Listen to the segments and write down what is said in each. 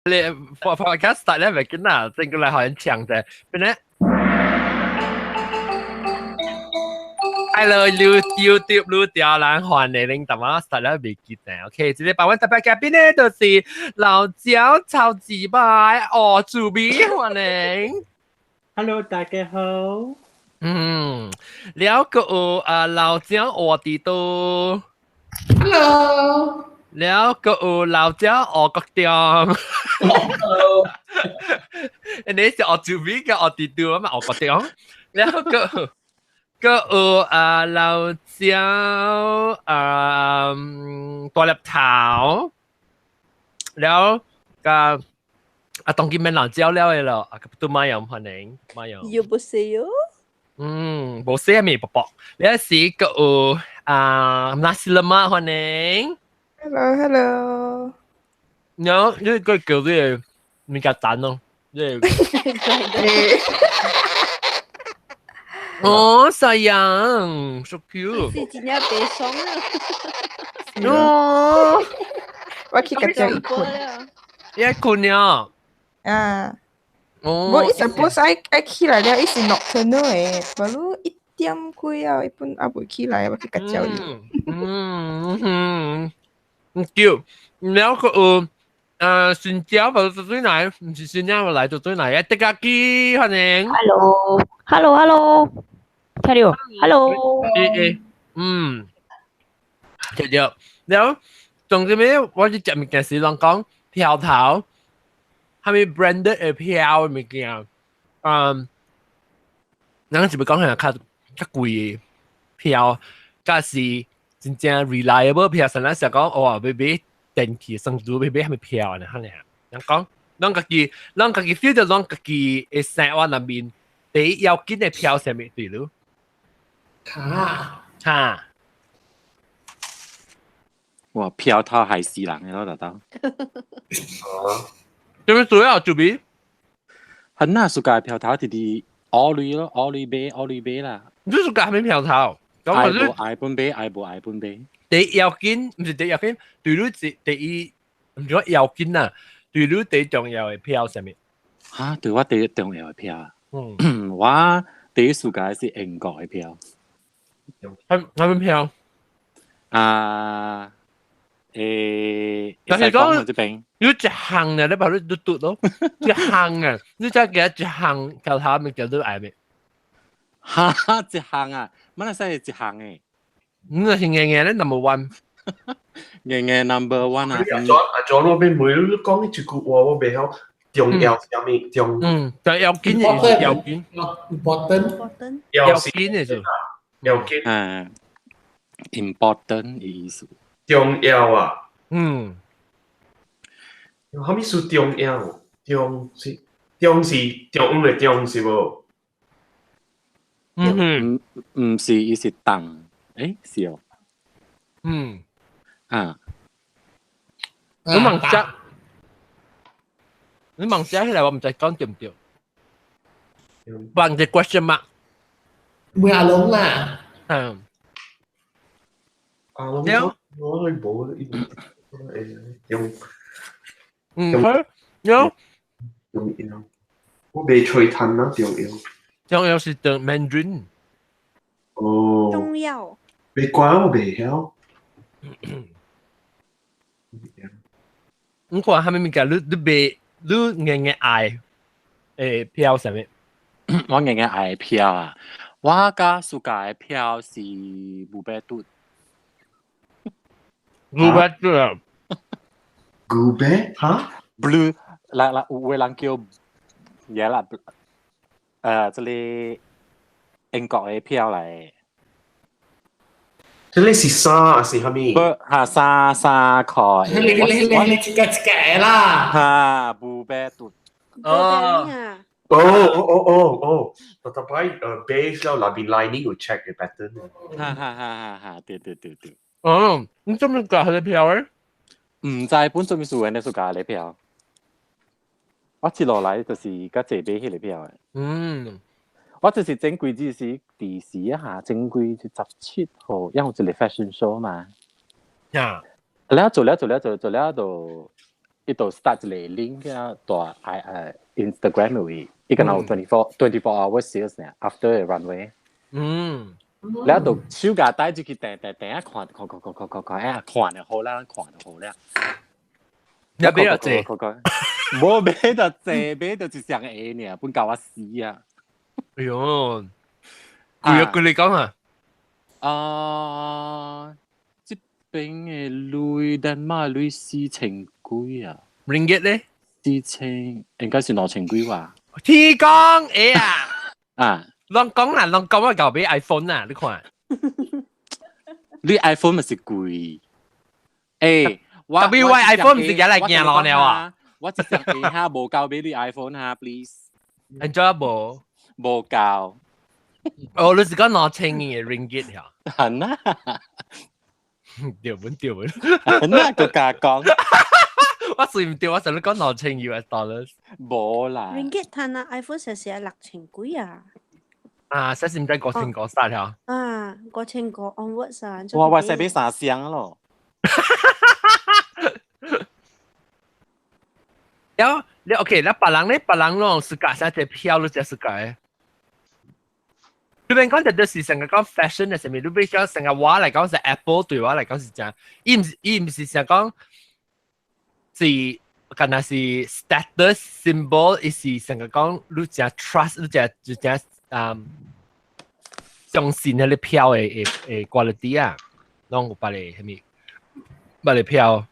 你 podcast 咧咪見啦，正過嚟學人唱啫，邊咧？Hello，YouTube 愈調人歡迎恁大家實咧未記得，OK，這個百萬特別嘉賓咧，就是老蔣超級白哦，主編歡迎。 Hello，大家好。嗯，了個有啊老蔣我哋都，Hello。了個有老蔣我國中。 Hello。你是學主編嘅學弟弟啊嘛，學國中。了個。個有啊老蔣啊大粒頭，了個啊當今免老蔣了的咯，啊都馬有歡迎，馬有。又不是喲。嗯，無寫咪卜卜，你是個有啊 nasi lemak 歡迎。 Hello，Hello。然後你個叫你物件蛋咯，你。哦，sayang, so cute。是真正白爽啊！哦，我去共伊睏。伊睏了。啊。哦。我伊 suppose 愛愛起來了，伊是 nocturnal 的，無你1點幾啊，伊本猶未起來，我去共叫伊。嗯嗯嗯，叫，然後個新椒就對來，唔是新椒來就對來，啊，德家機歡迎。 Hello，Hello，Hello。聽到，Hello。誒誒，嗯，聽到。然後，總之咩，我是食物件時攏講票頭，啥物 branded 的票的物件，嗯，咱是欲講下較較貴的票，甲是真正 reliable 票，啥咱想講哇，欲買電器生主欲買啥物票呢？哈爾，人講，咱家己，咱家己 feel 到咱家己的生活內面第一要緊的票啥物對囉？卡哈！哇，票頭害死人的咯，大刀。哦，做咩做啊？做咩？很那暑假票頭直直奧類咯，奧類買，奧類買啦。你暑假啥物票頭？愛無愛本買，愛無愛本買。第一要緊，毋是第一要緊，對你是第一，毋是講要緊啊，對你第一重要的票啥物？哈，對我第一重要的票啊。嗯，我第一暑假是英國的票。啥啥物票？啊，誒，但是講這邊你一項呢，你把你嘟嘟咯，一項啊，你再記得一項票頭物叫做愛未？哈，一項啊，乜那使一項誒？你若是硬硬咧 number one，硬硬 number one 啊！阿莊阿莊，我欲問你講一句話，我袂曉重要啥物重？嗯，但要緊的要緊，important，要緊的是。要緊，嗯，important 的意思。重要啊，嗯，啥物事重要？重是重是重的重是無？嗯哼，毋是，伊是重，誒，是哦，嗯，啊，你問寫，你問寫起來，我毋知講對毋對？問一 question mark。問阿龍啦。嗯。阿龍，我都無，用，嗯，好，有。重要，我袂吹彈啊，重要。重要是讀 Mandarin。哦。重要。袂關我袂曉。你看啥物物件，你你袂你硬硬愛誒票啥物？我硬硬愛票啊！我較暑假的票是牛白肚。牛白肚啊？牛白？哈？Blue，來來，有的人叫嘢啦，這個英國的票來。這個是衫還是啥物？不，哈，衫衫褲。你你你你一個一個啦。哈，牛白肚。哦。哦哦哦哦哦，特別base 了內邊 lining 有 check 嘅 pattern。哈哈哈哈哈，對對對對。哦，你做咩搞佢嘅票誒？毋知本做咩事呢？暑假嘅票。我接落來就是較濟買彼个票的。嗯，我就是前幾日是第時一下，前幾日17號，因為有一個 fashion show 嘛。啊，了做了做了做做了就，伊就 start 一個 link 啊，大 Instagram 嘅位，伊個有 24 hour sales 呢，after runway。了就手夾帶住去訂訂訂啊，看看看看看看看，哎，看就好啦，看就好啦。你買咗濟？無買到濟，買到一雙鞋爾，本夠我死啊！哎喲，貴啊貴你講啊！啊，這邊嘅鐳，丹麥鐳四千幾啊？Ringgit 咧？四千應該是2000幾吧？天公哎呀！啊！攏講啦，攏講我舊買 iPhone 啊，你看。你 iPhone 咪是貴？欸，我 W Y iPhone 唔是而來行路了啊！我一雙鞋哈無夠買你 iPhone 哈，please。按怎無？無夠。哦，你是講2000嘅 ringgit 呀？係啊。對本對本。那個價講。我算唔對，我想你講2000 US dollars。無啦。 ringgit 趁啊，iPhone 實時係6000幾啊。啊，實是唔知5000個殺了。啊，5000個 onwards 啊。哇，我使買三箱咯。了，你 OK，那別人咧，別人攏是價啥隻票，你只是價。你邊講就是成個講 fashion 嘅上面，你比較成個話嚟講是 Apple 對我嚟講是真，伊唔是成講是，敢若是 status symbol，伊是成個講你真 trust，你真就真相信彼個票的 quality 啊，攏有別個啥物，別個票。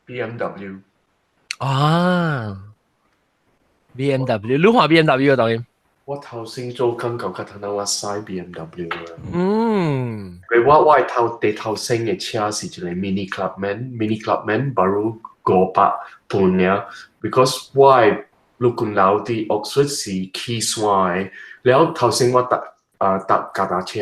BMW。啊，BMW，你看 BMW 當然。我頭先做工舊較聽到我駛 BMW 啊。我頭第頭先嘅車是一個 Mini Clubman，Mini Clubman baru 500磅爾，because 我的陸軍樓佇 Oxford 是起山的，了頭先我搭搭腳踏車，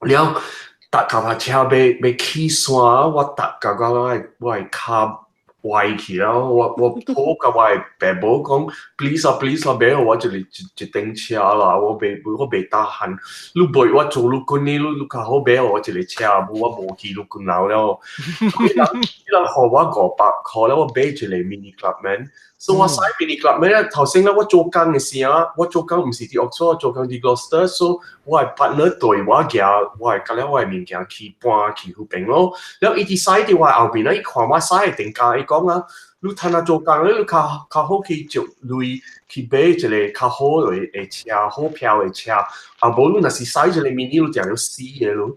了搭腳踏車欲起山，我搭到我的跤歪去了，我抱共我的爸母講，please 啊 please 啊，買予我一個一頂車啦，我袂 tahan，你袂我做陸軍的，你較好買予我一個車，無我無去陸軍樓了。伊人予我500箍了，我買一個 Mini Clubman，所以我駛 Mini Clubman 頭先咧我做工的時啊，我做工毋是佇 Oxford，我做工佇 Gloucester，所以我的 partner 對我行，我會共了我的物件去搬去彼邊咯。了伊佇駛佇我後面咧，伊看我駛的定價，伊講啊，你趁啊做工咧，你較好去借鐳去買一個較好的車，好票的車，啊無你若是駛一個 Mini，你定要死的咯。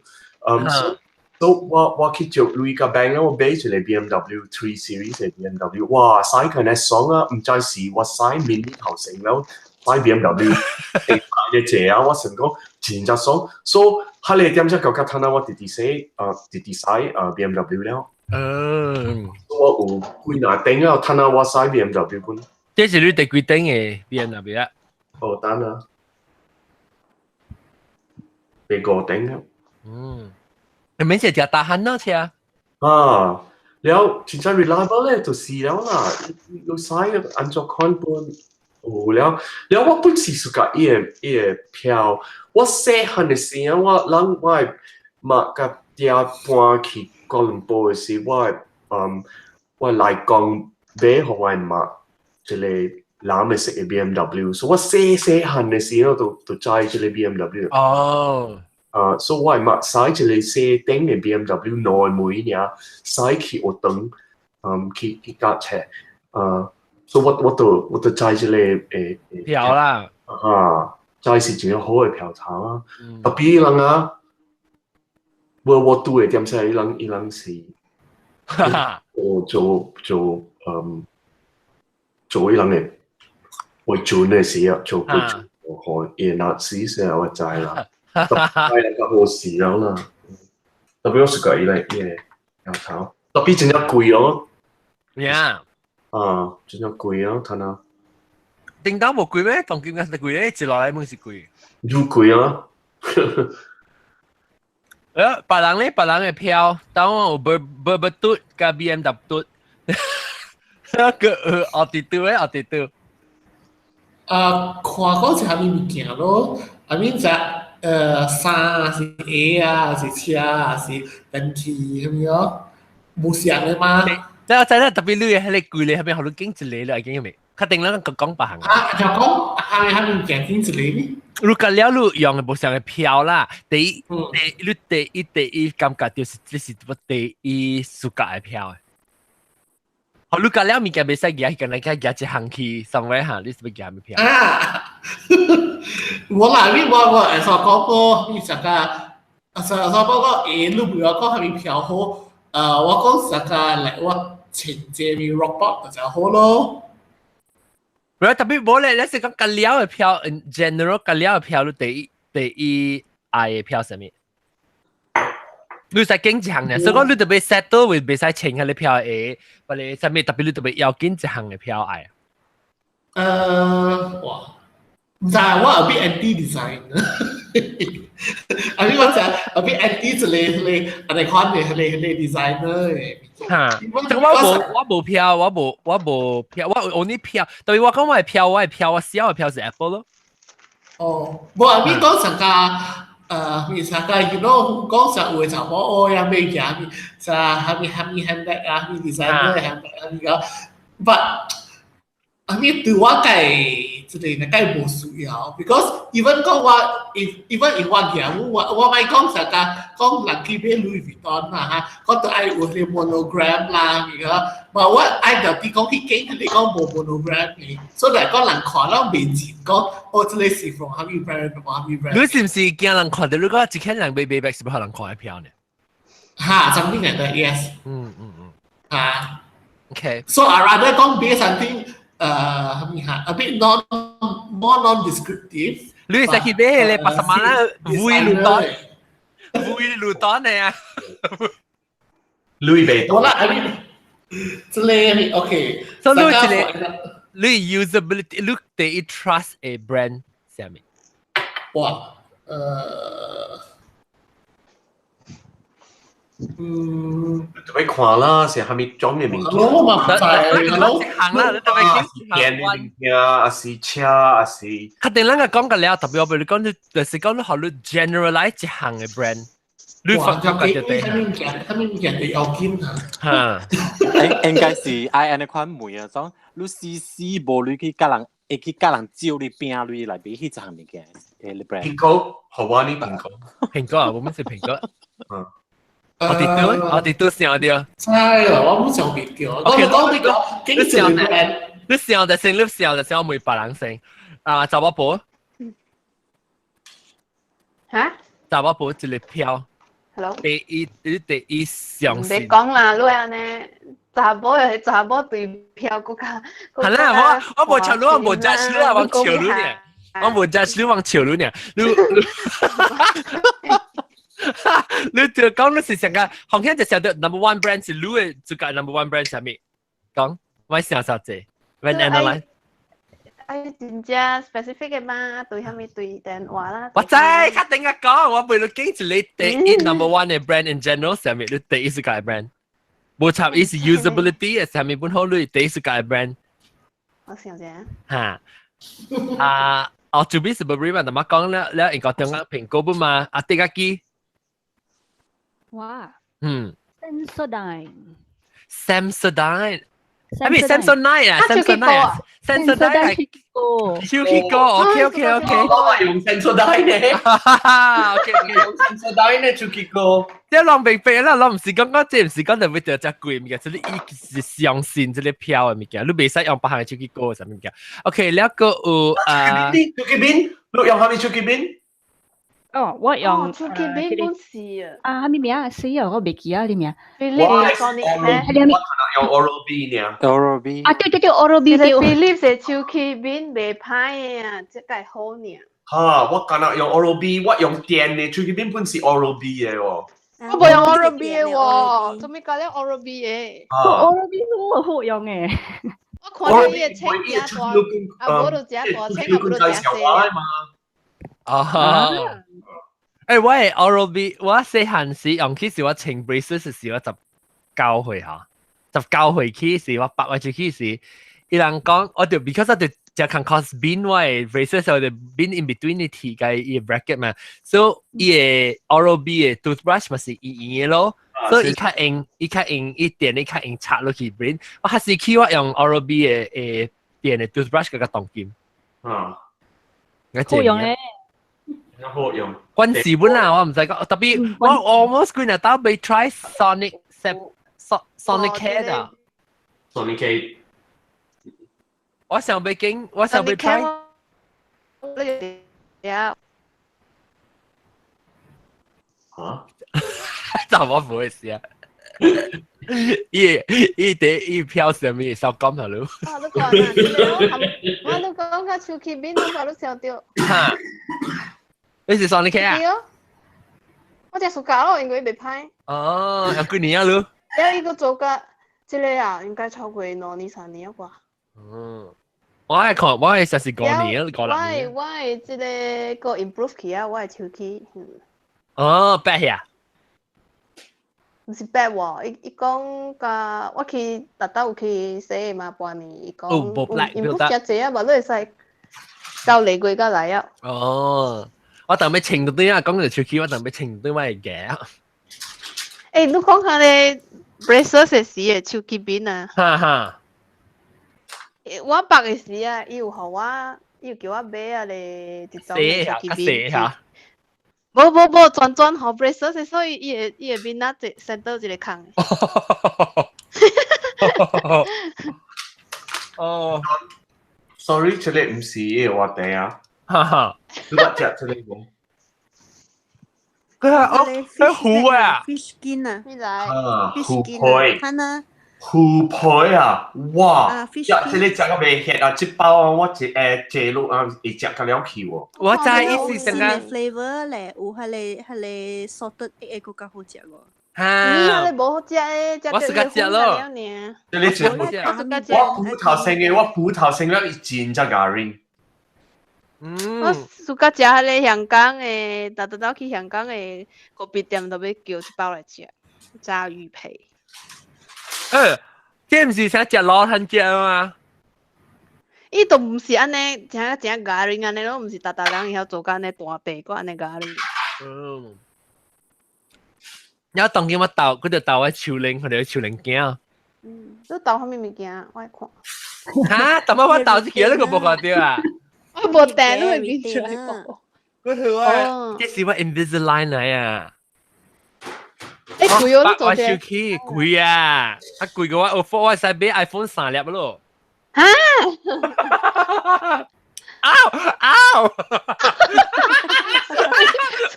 所以我去借鐳共 bank 我買一個 BMW 3 Series 的 BMW，哇，駛起來爽啊！毋知是我駛 Mini 頭先了，駛 BMW 嘅坐啊，我想講真正爽。所以彼個點才感覺趁啊，我直直駛直直駛BMW 了。我有幾若頂啊，趁啊我駛 BMW 本。這是你第幾頂的 BMW 啊？哦，等啊，第五頂啊。你免是食 tahan 咯車。啊，了真正 reliable 咧，就是了啦。你駛按怎款本有了，了我本是 suka 伊的票。我細漢的時啊，我人我的媽佮爹搬去哥倫布的時，我來講買予我的媽一個藍的色的 BMW，所以我細細漢的時候就載這個 BMW。啊，所以我的媽駛一個細頂的 BMW 兩門爾，駛去學堂，去駕車，啊，所以我就載這個票啦，啊，載是一個好的票頭啊，特別人啊，我拄的點說，伊人是，我做伊人的為準的時啊，做為準，予伊若死時我知啦。特別較好勢了啦，特別我 suka 伊來伊的票頭，特別真正貴哦。呀，啊，真正貴啊，睇下。叮當無貴咩？當今個是貴咧，一落來門是貴。愈貴啊！別人咧，別人的票，當我有 Burberry 嘟佮 BMW 嘟，個奧迪嘟咧，奧迪嘟。啊，看講是啥物物件咯？I mean 就衫是鞋啊，是車啊，是電器啥物咯？無相的嗎？你我知啦，特別你係你攰你係咪學到經一個啦？已經未？確定啦，講講別項。啊，就講係係物件揀一個呢？你隔了你用的無相的票啦，第一，第你第一第一感覺就是這是我第一暑假的票的。好，你隔了物件袂使舉，跟人家舉一項去 somewhere 哈，你是欲舉啥物票？啊，我啦，你我會使講過，你啥個？啊，啥啥講過？誒，你不要講啥物票好，我講啥個來我穿這物 robot 就好咯。唔係特別無咧，你是講隔了的票，in general 隔了的票，你第一愛的票啥物？你使揀一項呢，所以講你特別 settle with 袂使穿彼个票的，或者啥物特別你特別要揀一項的票愛。哇！毋知我 a bit anti design。啊，你我知 a bit anti 一個一個按呢款的彼个彼個 designer 的。哈，這個我無票，我無票，我 only 票，特別我講我的票，我的票，我小的票是 Apple 咯。哦，無啊，你講上個，你上個，you know，講上有的查某哦，也買件，啥啥物啥物 handbag 啊，啥物 designer handbag 啊，你講，but 啊，你對我計，這個呢計無需要，because even 講我，if even if 我行，我莫講啥個，講人去買 Louis Vuitton 啦哈，講都愛有個 monogram 啦，你講，but 我愛著啲講去揀，你講無 monogram 嘅，所以來講人看了袂認講，哦，這個是 from 啥物 brand，啥物 brand。你是毋是驚人看著你講一千人買買是不予人看的票呢？哈，something like that, yes。哈。 Okay. So I rather 講買 something 咩哈，a bit non more non-descriptive。你會使去買咧80萬啦，Louis Vuitton，Louis Vuitton 的啊。 Louis 袂我啦，I mean，這個 OK。所以你這個你 usability，你第一 trust a brand 啥物？哇，特別看啦，是啥物種的物件？我嘛毋知，行啦，你特別電的物件，還是車，還是？確定咱個講個了，特別我比如講，你就是講你予你 generalize 一項的 brand，你發覺就對。啥物物件？啥物物件會要緊啊？哈，應該是愛按呢款問啊，講你死死無你去佮人，會去佮人借你拼你來買彼一項物件，誒，brand。蘋果，予我呢蘋果。蘋果啊，我們是蘋果。我哋都想著。知啦，我冇想別叫。我講你講，你想你想就先，你想就先，我問別人先。啊，查某婆。嚇？查某婆一個票。 Hello。第一，你第一相信。別講啦，你按呢，查某又是查某對票閣較。係啦，我無笑你，我無 judge 你啊，我笑你呢。我無 judge 你，我笑你呢。你就講你是上個，紅天就想著 number one brand 是你的這個 number one brand 啥物？講，我想啥子？When analyze。愛真正 specific 的嘛，對啥物對電話啦。我知，確定啊講，我袂你揀一個第一 number one 的 brand in general，啥物你第一是個 brand？無插伊是 usability，啥物本好你第一是個 brand。我想者。哈。啊，哦，這邊是 Burberry 嘛，但係講了了，應該中間蘋果不嘛？啊，第個機。哇。。 Sensodyne。 Sensodyne。係咪 Samsonite 啊？Samsonite。Sensodyne。手去過，OK OK OK。我用 Sensodyne 呢。 OK OK，用 Sensodyne 呢，手去過。這攏明白啦，攏毋是講講這毋是講特別著遮貴物件，這個伊是相信這個票的物件，你袂使用別項的手機過啥物件。OK，了閣有啊。手機邊，你用啥物手機邊？哦，我用手機邊本是啊，啥物名啊？死啊，我袂記啊，你名。 Philips 我用 Oral B 呢。 Oral B。啊，對對對，Oral B 對。 Philips 的手機邊袂歹啊，這個好爾。哈，我敢若用 Oral B，我用電的手機邊本是 Oral B 的喎。我無用 Oral B 的喎，做咩搞了 Oral B 的？Oral B 好好用的。我看到伊的穿誠大，啊無就誠大，穿啊無就誠細。啊。誒，我係 Oral B，我細漢時用起時我穿 braces 時我19歲嚇，19歲起時我8月出去時，伊人講我就 because 我就就看 cause 邊我的 braces 我就邊 in between 的鐵佮伊 bracket 嘛，所以伊的 Oral B 的 toothbrush 嘛是圓圓的咯，所以伊較用，伊較用，伊電伊較用插落去 brain。我還是去我用 Oral B 的電的 toothbrush 佮當金。啊，好用咧。好用。關事本啦，我毋使講，特別我 almost 幾日都未 try Sonic Sonicare 啊。 Sonicare。我想欲經，我想欲 try。呀。嚇？就我唔好意思啊。伊伊第伊票上面收金係咯。啊，你講啊，我你講較手機邊，我都想到。嚇！你是 Sonicare 啊？對。我食暑假咯，因為袂歹。哦，有幾年啊？你？了伊個做甲這個啊，應該超過2年3年啊啩。嗯，我係看，我係實是5年，5、6年。我的這個個 improve 起啊，我的手機。哦，白呀。毋是白喎，伊伊講甲我去特登有去洗嘛半年，伊講 improve 誠濟啊，無你會使到禮月才來啊。哦，我特別穿到對啊，講到手機，我特別穿對我會夾。欸，你講下咧，braces 時的手機邊啊？哈哈。我捌的時啊，伊有予我，伊有叫我買啊咧一種手機邊。無無無，專專予 braces，所以伊會伊會邊仔一 center 一個空。哦，sorry，這個毋是伊個話題啊。哈哈，你捌食這個無？佢係哦，佢糊啊，fish skin 啊，啊，虎皮，虎皮啊，哇！食這個食個袂血啊，這包啊，我一下落啊，會食個了去喎。我知意思成個 flavor 咧，有彼個彼個 salted egg 閣較好食喎。哈！你彼個無好食的，我是較食咯。這個是我骨頭生的，我骨頭生了，伊真正牙軟。嗯，我暑假食彼個香港的，逐逐走去香港的咖啡店都欲叫一包來食，炸魚皮。這毋是啥食老漢食嗎？伊都毋是按呢，誠誠牙軟按呢咯，毋是逐逐人會曉做甲按呢大塊，閣按呢牙軟。嗯。然後當今我鬥，佢就鬥我手鈴，佢哋手鈴鏡。嗯，你鬥啥物物件？我愛看。哈？怎麼我鬥這個你個無看著啊？我無訂，你會變出來講。佢好啊，這是我 Invisalign 來啊。欸，貴哦，你做我手機貴啊，啊貴過我，我我使買 iPhone 3粒咯。哈？嗷嗷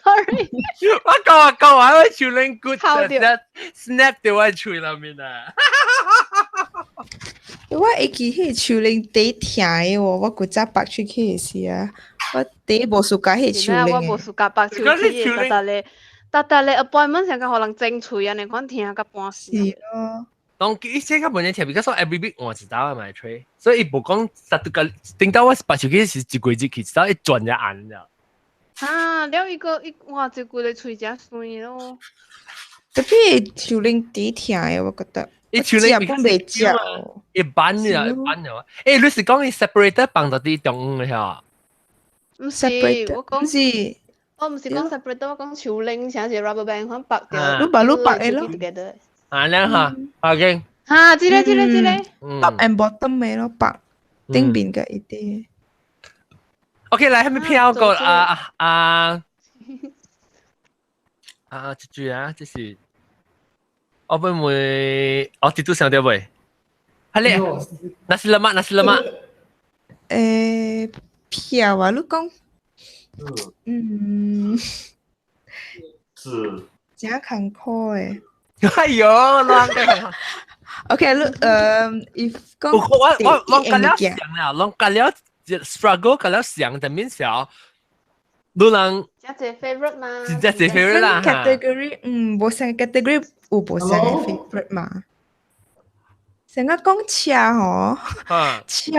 ！Sorry，我講講完我手鈴骨 snap 到我喙內面啊！我會記彼手鈴底疼的喎，我古早拔喙齒的時啊，我底無 suka 彼手鈴。我無 suka 拔喙齒的，逐逐咧，逐逐咧 appointment 成個予人整喙按呢款疼甲半死。是咯。當伊這個問題特別，講 every week 換一道嘛吹，所以伊無講實個頂到我拔喙齒是一個月去一道，伊轉一按了。啊，了伊個伊哇，這規个喙誠酸咯。特別手鈴底疼的，我覺得。伊手鈴本袂食。一般啊，一般啊。欸，你是講伊 separator 放到佇中央的嚇？毋是，我講是。我毋是講 separator，我講手鈴，像是 rubber band 款綁掉。你把你綁的咯。啊，兩下，OK。哈，這個這個這個。 Top and bottom 的咯，綁頂邊嘅一啲。 OK，來，還沒飄過啊啊啊！這句啊，這是我會唔會？我這都想到未？係咧，nasi lemak，nasi lemak。票啊，你講，嗯，是。真艱苦的。哎呦，亂講。 OK，你if 講我我我甲了想啦，攏甲了 struggle 甲了想，但面小，你人真濟 favorite 嘛？真正濟 favorite 啦。 category，嗯，無相 category 有無相的 favorite 嘛？成個講車吼，車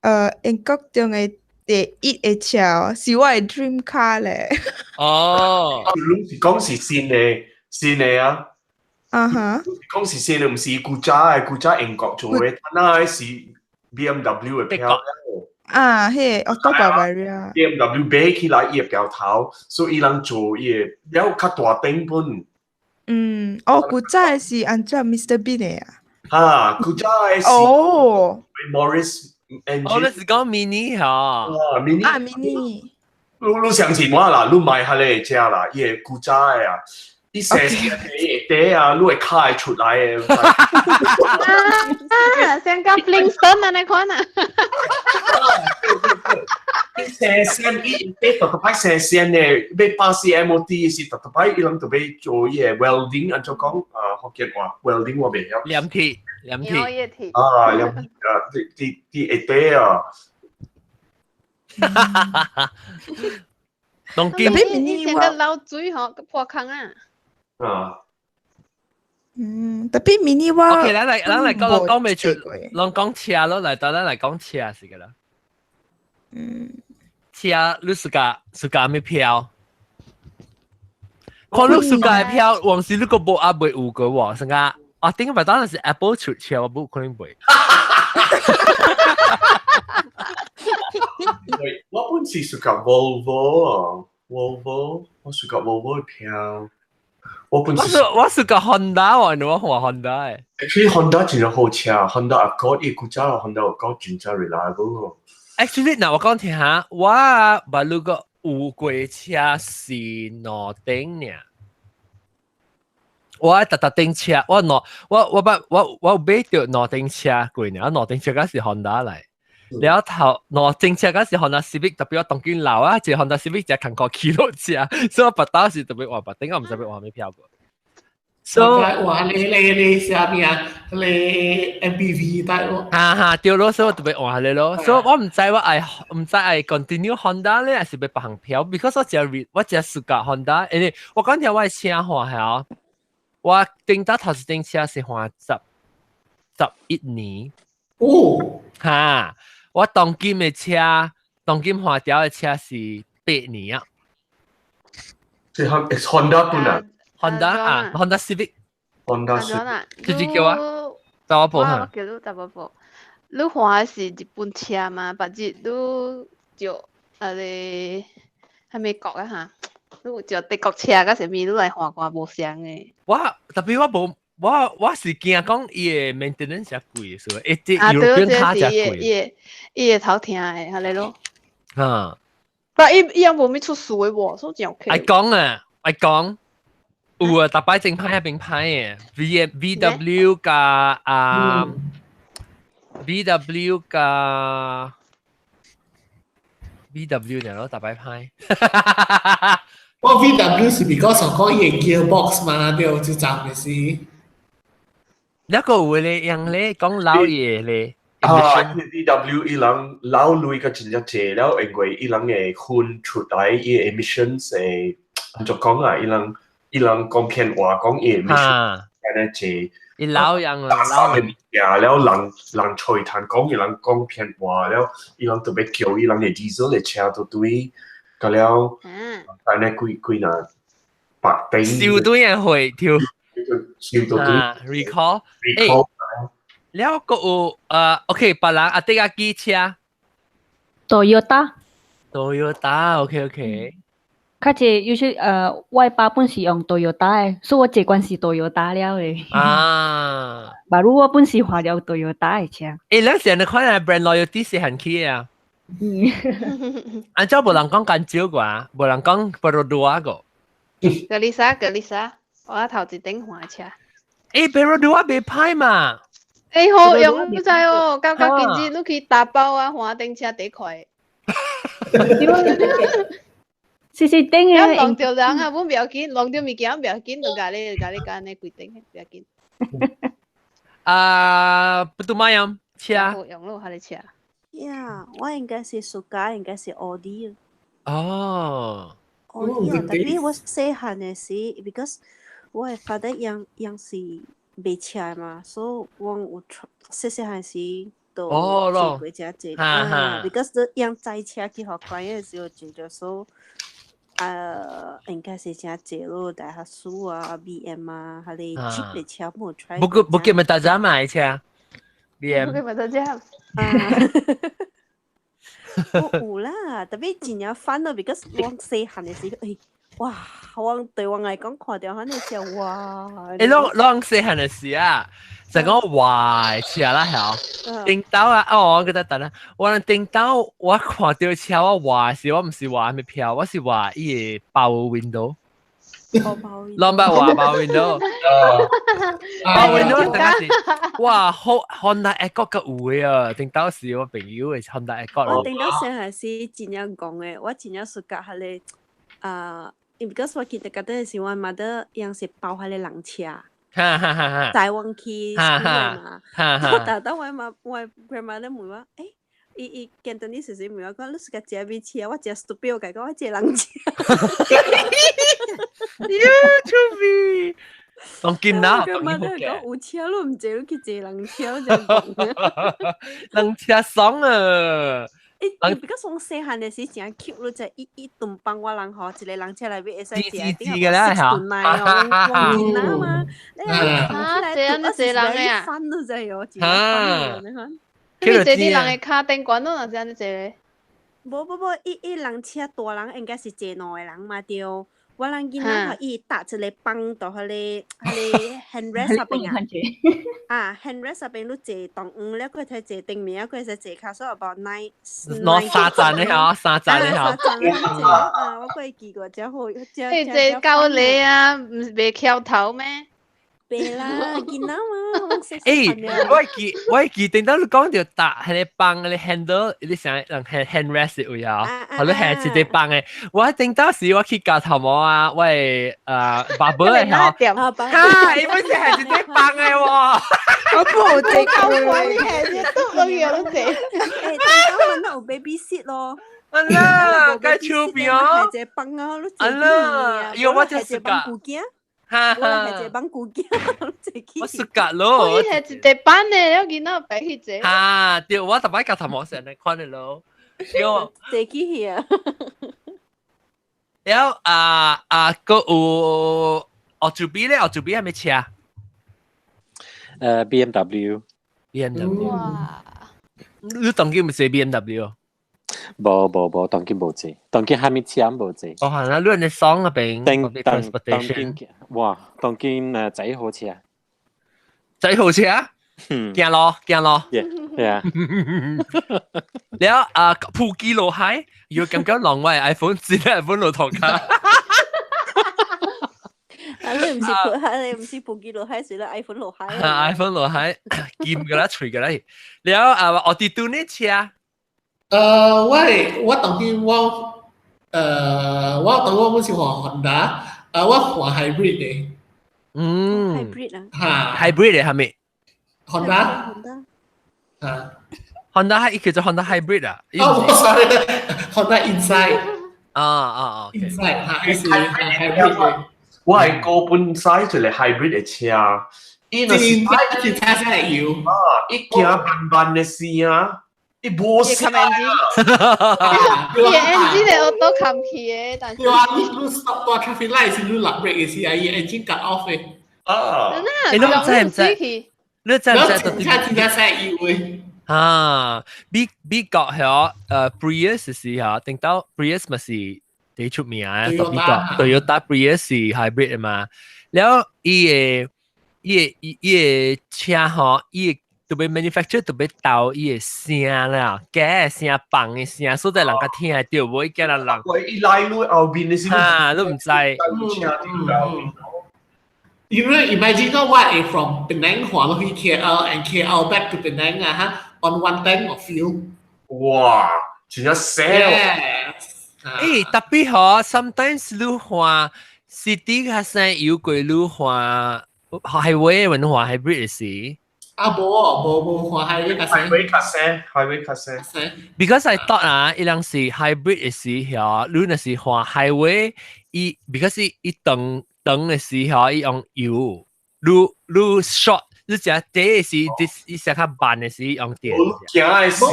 的英國中的第一的車哦，是我的 dream car 咧。哦，你是講是新的，新的啊？啊哈！講是新的，毋是古早的，古早英國做的，那是 BMW 的票。啊，彼個 Auto Bavaria。 BMW 買起來伊會掉頭，所以伊人做伊個了較大頂本。嗯，哦，古早是按怎 Mr Bean 的啊？哈，古早的是哦 Morris engine。哦，你是講 Mini 嚇？啊，Mini 啊，Mini。你相信我啦，你買彼个車啦，伊會古早的啊，伊成日會底啊，你會卡會出來的。啊，像個 Flintstone 按呢款啊。伊成線伊底特特擺成線的，欲 pass MOT 時特特擺伊人就欲做伊个 welding，按怎講啊？福建話 welding 我袂曉。黏鐵，黏鐵。啊，黏鐵啊，佇佇佇下底啊。哈哈哈哈！當今以前個漏水嗬，個破坑啊。啊。嗯，特別 Mini 我。 OK，咱來咱來講講袂出，攏講車咯，來到咱來講車是個啦。嗯。車你 suka suka 咩票？看你 suka 的票，往時你個無啊袂有個喎，成個啊頂個當然是 Apple 出車，我無可能袂。我本是 suka Volvo，Volvo，我 suka Volvo 的票。我本是我 suka Honda 喎，你話換 Honda 的。 Actually Honda 真正好車，Honda Accord 伊古早 Honda Accord 真正 reliable。 Actually，嗱我講聽下，我捌如果有過車是兩頂爾。我逐逐頂車，我兩我我捌我我有買著兩頂車過爾，兩頂車敢是 Honda 來。了頭兩頂車敢是 Honda Civic，特別我當今老啊，一個 Honda Civic 一個工課起落車，所以我別當時特別換別頂，我毋知欲換啥票過。所以哇，你你你啥物啊？你 MPV 帶喎。哈哈，對咯，所以我特別換你咯。所以我毋知我愛毋知愛 continue Honda 咧，還是欲別項票？Because 我真我真 suka Honda，因為我講聽我的車換係我頂到頭一頂車是換11年。哦。哈，我當今的車，當今換掉的車是8年啊。是 Honda 本啊？ Honda 啊，Honda Civic。 Honda Civic。自己叫啊？查某婆我叫你查某婆。你換的是日本車嗎？別日你就啊個啥物國啊哈？你有照德國車佮啥物，你來換看無相的。我特別我無我我是驚講伊的 maintenance 較貴，是無？一啲 European 卡較貴。伊會伊會頭疼的，按呢咯。哈。但伊伊也無物出事的無，所以真 OK。愛講啊，愛講。有啊，逐擺真歹啊，變歹的。V V W 佮啊 V W 佮 V W 爾咯，逐擺歹。我 V W 是 because 講伊的 gearbox 嘛，對，就站的是。那個有咧，用咧講老嘢咧。啊，V W 伊人老鐳個真正濟了，因為伊人會分出來伊 emissions 會，按怎講啊，伊人伊人講騙話講伊 emission 按呢濟。伊老樣啊，老物件了，人人吹彈講伊人講騙話了，伊人特別叫伊人的 diesel 的車都對，個了，按呢幾幾若百頂。燒對人會跳。燒到對。 Recall。 Recall。了個有OK，別人阿弟阿機車。 Toyota。 Toyota，OK OK。較濟有時我爸本是用 Toyota 的，所以我這關是 Toyota 了的。啊。假如我本是換了 Toyota 的車。欸，咱現在看下 brand loyalty 是很起啊。嗯。按照無人講乾少啩，無人講 Perodua 個。 Kelisa，Kelisa，我頭一頂換車。欸，Perodua 袂歹嘛。欸，好用，不知哦，感覺今日你去打包啊，換頂車第快。是是頂嘅。撞著人啊，阮不要緊，撞著物件不要緊，就共你共你按呢規頂，不要緊。啊，不拄買啊，車。用咯，彼个車。呀，我應該是 suka，應該是奧迪。哦。奧迪啊，特別我細漢的時，because 我的 father 養養是賣車嘛，所以我有細細漢時都坐過遮濟啊。because 養載車去予看的時候，真正所應該是誠濟咯，大哈蘇啊、BM 啊，彼个 Jeep 的車無 try。不過不叫咪大家買車，BM。不叫咪大家。我有啦，特別真正煩咯，because 我細漢的時，欸，哇！我對我來講，看著彼个車哇！欸，攏攏細漢的時啊，就講哇車啦嚇，頂到啊，哦，我記得等下，我頂到我看著車我話時，我毋是話咩票，我是話伊个 power window。攏捌話 power window，power window 等下是，哇，好 Honda Accord 較有的啊，頂到時我朋友的 Honda Accord。我頂到細漢時真正講的，我真正 suka 彼个啊，because 我記得嗰陣時，我 mother 樣是包彼个人車，哈哈哈哈，載我去 school 嘛。我但當我媽我 grandmother 問我，欸，伊伊見到你時時問我講，你是個坐咩車？我真 stupid，我講我坐人車。呀，出味！當今啦，當今好嘅。有車你毋坐，你去坐人車，我就講。人車爽啊！欸，比較從細漢的時真 cute，你知伊伊頓幫我人吼，一個人車內面會使坐頂個 6 to 9哦，我囡仔嘛，你啊，坐按呢坐人的啊，翻都知哦，真翻你看。你坐佇人的跤頂懸，攏若是按呢坐咧？無無無，伊伊人車大人應該是坐兩個人嘛對。我人囡仔吼，伊搭一個枋到彼个彼个 handrest 那邊啊，啊 handrest 那邊你坐當黃了，佢睇坐頂面，佢使坐較數 about nine。攞三層的吼，三層的吼。三層的坐啊，我過記過，真好，真。你坐高禮啊，毋是袂翹頭咩？袂啦，囡仔嘛。欸，我記我記頂到你講著搭彼个枋，彼个 handle，你想人 handrest 的位啊，好你係一個枋的。我頂到時我去剪頭毛啊，我的barber 的吼，哈，伊本是係一個枋的喎。我無坐過，你係一篤落去都坐。欸，頂到問有 baby seat 咯。啊啦，該手邊哦。係坐枋啊，你啊啦，因為我就是個。哈我係坐枋古鏡，我 suka 咯。我係一塊板的，了囡仔白去坐。哈，對，我逐擺剪頭毛時來看的咯。對，坐起去啊。了啊啊，閣有哦，這邊咧，哦，這邊係咩車？BMW。 BMW。哇！你當今毋是 BMW？無無無，當今無坐，當今蝦米車無坐。哦，係啦，你人哋爽嗰邊。當當當今，哇！當今仔好車。仔好車？行路行路。係啊。了啊，普吉落海，要感覺浪我 iPhone，只係 iPhone 落頭卡。啊！你毋是普，你毋是普吉落海，是啦 iPhone 落海。 iPhone 落海，劍㗎啦，錘㗎啦。了啊，我哋對呢車。我我當今我我當我本是換 Honda，我換 hybrid 的。嗯。 hybrid 啊。嚇。 hybrid 的係咪？Honda。 Honda。嚇。 Honda 係叫做 Honda hybrid 啊？哦，sorry，Honda Insight。啊啊啊！Insight 嚇，是 hybrid 的。我係個本身一個 hybrid 的車，伊若是真正才會油。啊，伊行慢慢的時啊。伊無聲啊！伊個 engine 會 auto 冚起的，但是對啊，你你 stop 到 traffic light 時，你落 brake 的時啊，伊 engine cut off 的。啊！欸，你知毋知？你知毋知？真正真正使油的。啊，美美國響Prius 時嚇，頂到 Prius 咪是第出名啊，美國 Toyota Prius 是 hybrid 嘛，了伊个伊个伊伊个車吼，伊個特別 manufacture 特別鬥伊個聲啦，假聲放的聲，所以人較聽會著，無伊驚人人。喂，伊來路後面的時，哈，你毋知。 You know, imagine what if from Penang 換落去 KL and KL back to Penang 啊哈，on one tank of fuel。哇，真正聲。欸，特別嗬，sometimes 你換 city 較生油過你換 highway 文化 hybrid 時。啊，無無無換 highway 較生。 highway 較生，highway 較生。 Because I thought 啊，伊人是 hybrid 的時候，你若是換 highway，伊 because 伊伊長長的時候，伊用油，你你 short，你食第一時，伊食較慢的時用電。你行的時，你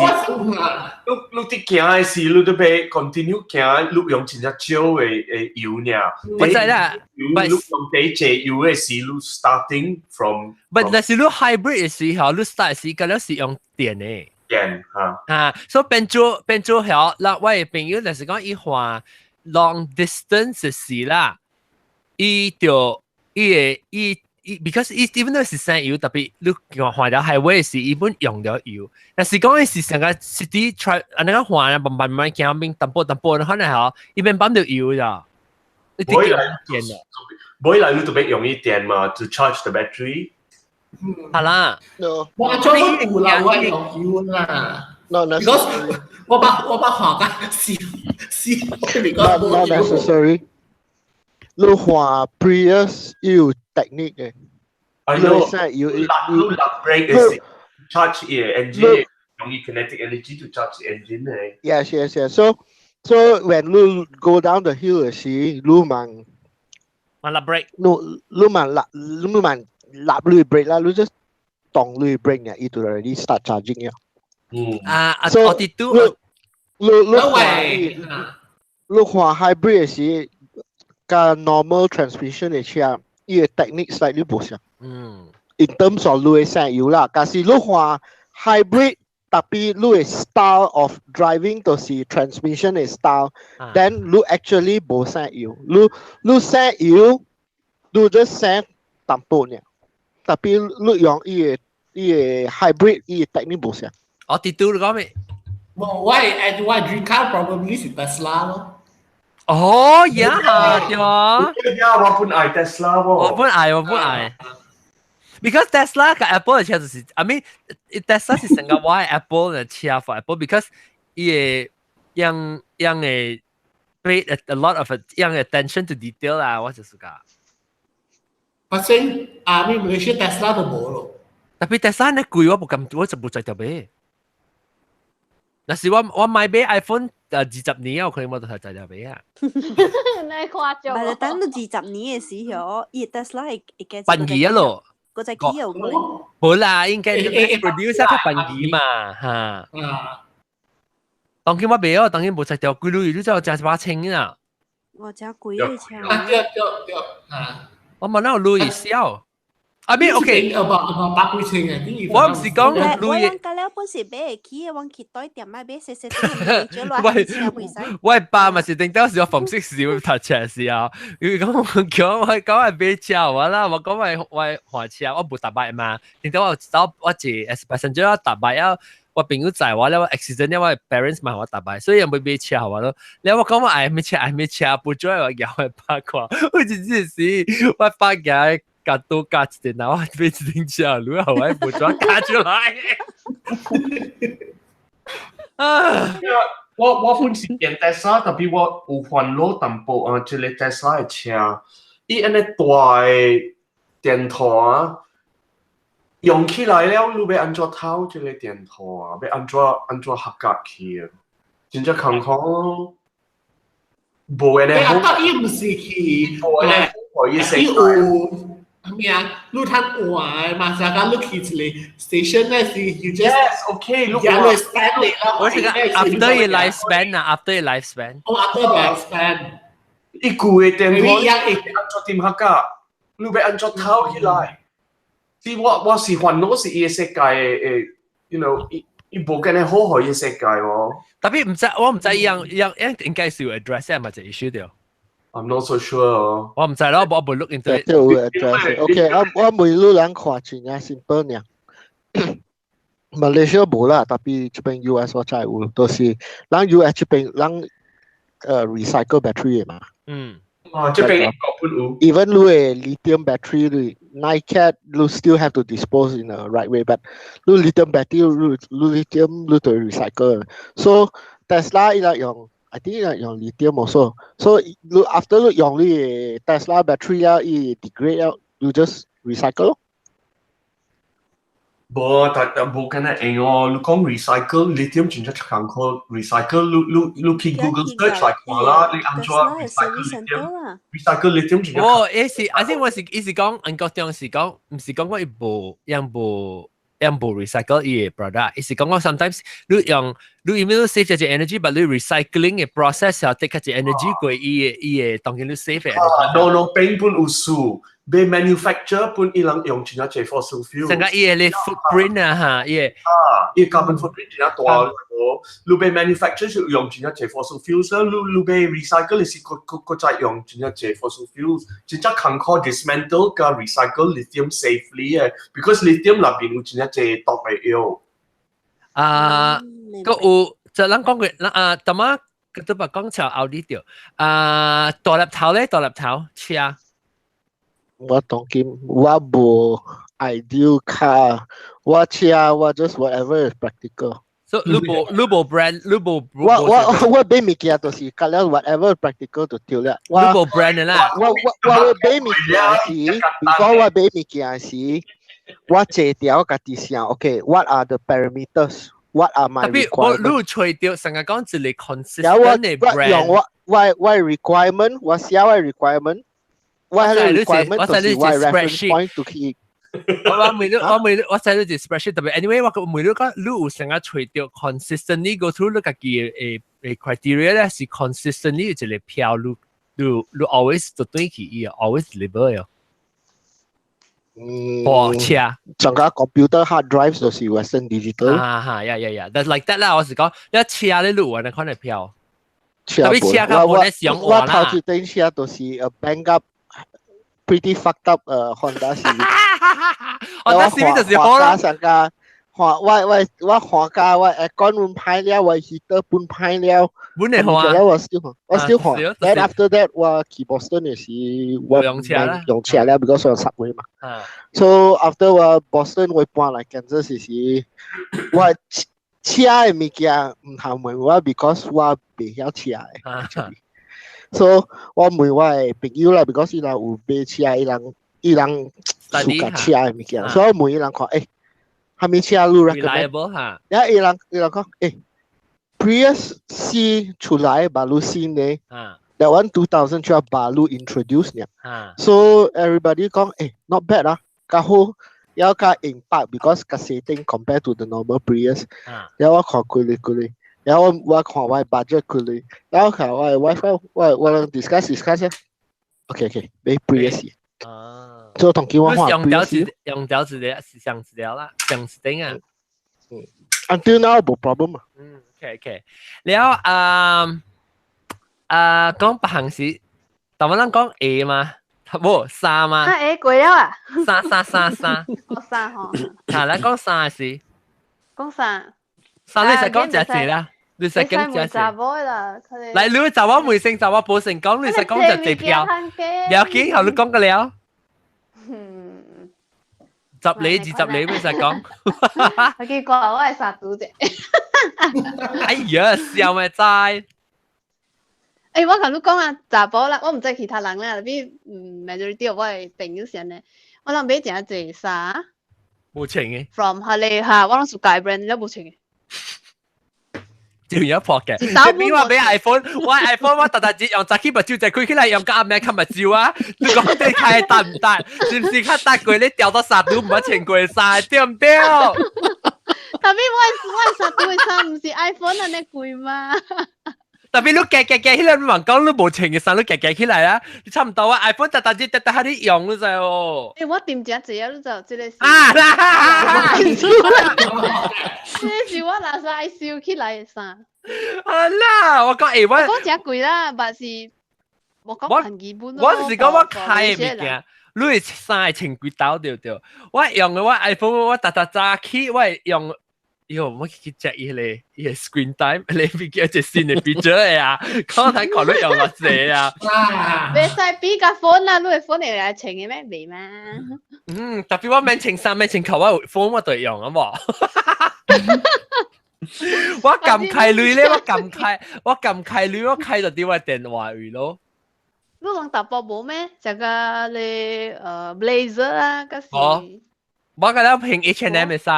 你佇行的時，你都欲 continue 行，你用真正少的的油爾。我知啦，你用第濟油的時，你 starting from。 But 若是你 hybrid 的時候，你 start 時，敢若是用電的。電哈。啊，所以變做變做曉，那我的朋友就是講伊換 long distance 時啦，伊就伊會伊伊，because 伊 even though 是省油，特別你換條 highway 時，伊本用著油。但是講伊是成個 city try，按呢個換啊，慢慢慢行邊淡薄淡薄，可能吼，伊免泵著油咋。你直接電啊！每來你特別用伊電嘛，to charge the battery。係啦。我做有啦，我用油啦。 No, because 我把換甲死死 ，not necessary。你換 Prius 有 technique 嘅。 I know。有你落 brake 是 charge 伊 engine，用伊 kinetic energy to charge the engine 嘅。 Yes. So when you go down the hill 時，你慢慢落 brake。你慢落你 brake 啦，你 just 動你 brake 呢，伊就 already start charging 了。啊啊，我哋都你換 hybrid 時，佮 normal transmission 的車，伊個 technique slightly 無相。In terms of 你的省油啦，但是你換 hybrid，特別你的 style of driving 就是 transmission 的 style，then 你 actually 無省油，你省油，你 just 省淡薄爾，特別你用伊個 hybrid 伊個 technique 無相。我哋都你講咩？我 dream car probably 是 Tesla 咯。哦，呀，對啊。呀，我本愛 Tesla 喎。我本愛，我本愛。Because Tesla 佮 Apple 的車就是，I mean Tesla 是成個我 Apple 的車 for Apple，because 伊會樣樣會 pay a lot of 樣 attention to detail 啦，我就是講。反正啊，你馬來西亞 Tesla 都無咯。特別 Tesla 呢貴，我不敢，我就無在特買。若是我買買 iPhone 20年，我可能我都係在特買啊。你誇張。唔係，等到20年嘅時候，伊 Tesla 會會笨機啊咯。嗰隻機有可能。好啦，應該 produce 較笨機嘛，嚇。當今我買哦，當今無才掉幾鐳，你知我成100千啊。我真貴嘅車。啊對對對，啊。我問那有鐳少。I mean OK，百幾千嘅，我唔是講鐳。我講了本是買會起的，我去對店買買細細啲，少落車袂使。我爸嘛是頂到時我逢識時會讀車時候，伊講我講我講我買車我啦，我講我換車我無踏擺嘛，頂到我走我坐 as passenger 我踏擺啊。我朋友載我了，我 accident 了，我 parents 嘛我踏擺，所以又冇買車我咯。了我講我愛咩車愛咩車，不准我搖我爸看，我真正是我爸夾夾多夾一點，我買一頂車，如果我不准夾出來。啊！我本是見 Tesla，特別我有煩惱淡薄啊，這個 Tesla 的車，伊按呢大的電池啊。用起來了，你欲按怎偷這個電池啊？欲按怎合格去啊？真正艱苦咯。無按呢好。啊，伊毋是去，無按呢好，伊伊有咩啊？你通換嘛？啥個你去一個 station 咧是 you just yes okay，你換 stand 嚟啦。我是講 after 伊 lifespan 啊，after 伊 lifespan。哦，after lifespan。伊舊的電池按怎點合格？你欲按怎偷起來？是我是煩惱是伊的設計的，伊無咁樣好好伊設計喎。特別毋知我毋知樣樣樣應該是有 address 係咪就 issue 掉？I'm not so sure 哦。我毋知咯，我無 look into it。有 address。OK，我問你人看真正 simple 爾。Malaysia 無啦，特別這邊 US 我知有，就是咱 US 這邊咱recycle battery 的嘛。啊，這邊英國本有。 Even 你的 lithium battery 你 NiCad 你 still have to dispose in the right way, but 你 lithium battery 你 lithium 你都 recycle。So Tesla 伊來用，I think 伊來用 lithium also。So 你 after 你用你 Tesla battery 了，伊 degrade 了，你 just recycle 咯。無，但但無敢若用哦。你講 recycle lithium 真正艱苦 recycle，你去 Google search 來看啦，你按怎 recycle lithium？recycle lithium 真正。哦，伊是，I think 我是伊是講，英國中是講，毋是講我伊無，用無。用無 recycle 伊的 product，伊是講我 sometimes 你用你因為你 save 這隻 energy，but 你 recycling 的 process 要 take 這 energy 過伊的當然你 save 的。 No no，並本有數，被 manufacture 本伊人用真濟 fossil fuel。成個伊個 footprint 啊嚇，伊個啊，伊 carbon footprint 真大喎。你被 manufacture 是用真濟 fossil fuels，你被 recycle 是閣閣閣再用真濟 fossil fuels，真正艱苦 dismantle 佮 recycle lithium safely 嘅，because lithium 內邊有真濟毒嘅藥。啊，閣有就咱講過，啊，淡仔佢都捌講著奧迪著，啊，大粒頭咧，大粒頭車。我當今我無 ideal car，我車我 just whatever is practical。 So 你無 brand，你無我買物件就是甲了 whatever practical 就對了。你無 brand 啦。我買物件時，before 我買物件時，我坐條家己想，OK，what are the parameters？What are my requirements？你有揣著成日講一個 consistent 的 brand。用我 requirement，我寫我 requirement。我係 requirement 就是我 reference point to keep。我每我每我寫咗隻 spreadsheet 特別，anyway 我每你講你有成日揣著 consistently go through 你家己的 criteria 咧，是 consistently 一個票，你 always 就對起伊，always deliver 喲。嗯，貨車，上個 computer hard drive 就是 Western Digital。啊哈，yeah，that's like that 啦，我是講，一車咧你有按呢款的票，特別車較無咧上我頭一頂車就是 a bang up，pretty fucked up Honda Civic。 Honda Civic 就是好啦。上個換我換架我 aircon 本歹了，我 heater 本歹了。本嚟換。我 still 換，我 still 換。Then after that 我去 Boston 嘅時，我用車啦，用車了，because 我有 subway 嘛。So after 我 Boston 我搬來 Kansas 時，我車嘅物件毋通問我，because 我袂曉車嘅。So 我問我嘅朋友啦，because 伊人有買車，伊人暑假車嘅物件，所以我問伊人看，啥物車你 recommend？哈。然後伊人講，Prius C 出來 baru 新的，that one 2012 baru introduce 呢。So everybody 講，not bad 啊，較好，猶較應百，because 較細頂 compared to the normal Prius。然後我看幾個幾個。然後我看我 budget 幾個，然後看我 wife 我 discuss discuss OK，買 Prius。啊。做同叫我換用掉一用掉一個是上一條啦，上一頂啊。嗯，until now 無 problem 啊。嗯，OK。了啊啊，講別項時，台灣人講鞋嘛，無衫嘛。啊，鞋過了啊。衫衫衫衫。講衫吼。啊，咱講衫時。講衫。衫你實講誠濟啦，你實講誠濟。查某啦，來，你查某未成，查某無成功，你實講誠濟票。了解，後你講個了。嗯。10厘20厘，咩實講？我結果我係殺賭啫。哎呀，笑咩齋？我共你講啊，查埔啦，我毋知其他人啦，比majority of 我的朋友是按呢，我人買誠濟衫。無穿的。 From 彼個哈，我攏 suka 的 brand 了無穿的。就有破嘅。你話俾 iPhone，我 iPhone 我特特節用早起目睭就開起來，用到暗暝看目睭啊！你講你開得毋得？是毋是較得過你掉到衫都毋捌穿過衫，對毋對？ Tapi 我衫都的衫毋是 iPhone 按呢貴嗎？ Tapi 你夾夾夾起來，你嘛講你無穿的衫，你夾夾起來啊！你差毋多啊，iPhone 逐逐日逐逐喺你用，你知哦。我訂誠濟啊，你就這個是。啊啦！這個是我若是愛收起來的衫。啊啦！我講我講誠貴啦，但是無講很基本咯。我是講我開的物件，你的衫會穿幾兜對對？我用的我 iPhone，我逐逐早起我會用。喲，我去 check 伊個 screen time，你物件一個新的 feature 的啊，看睇看你用偌濟啊。袂使比較 phone 啊，你的 phone 會來穿的咩？袂嘛？嗯，特別我免穿衫，免穿褲，我有 phone 我就會用啊無。我撳開鐳咧，我撳開鐳，我開就佇我電話位咯。你人查埔無咩？這個咧blazer 啊，閣是。哦，我覺得憑 H&M 會使。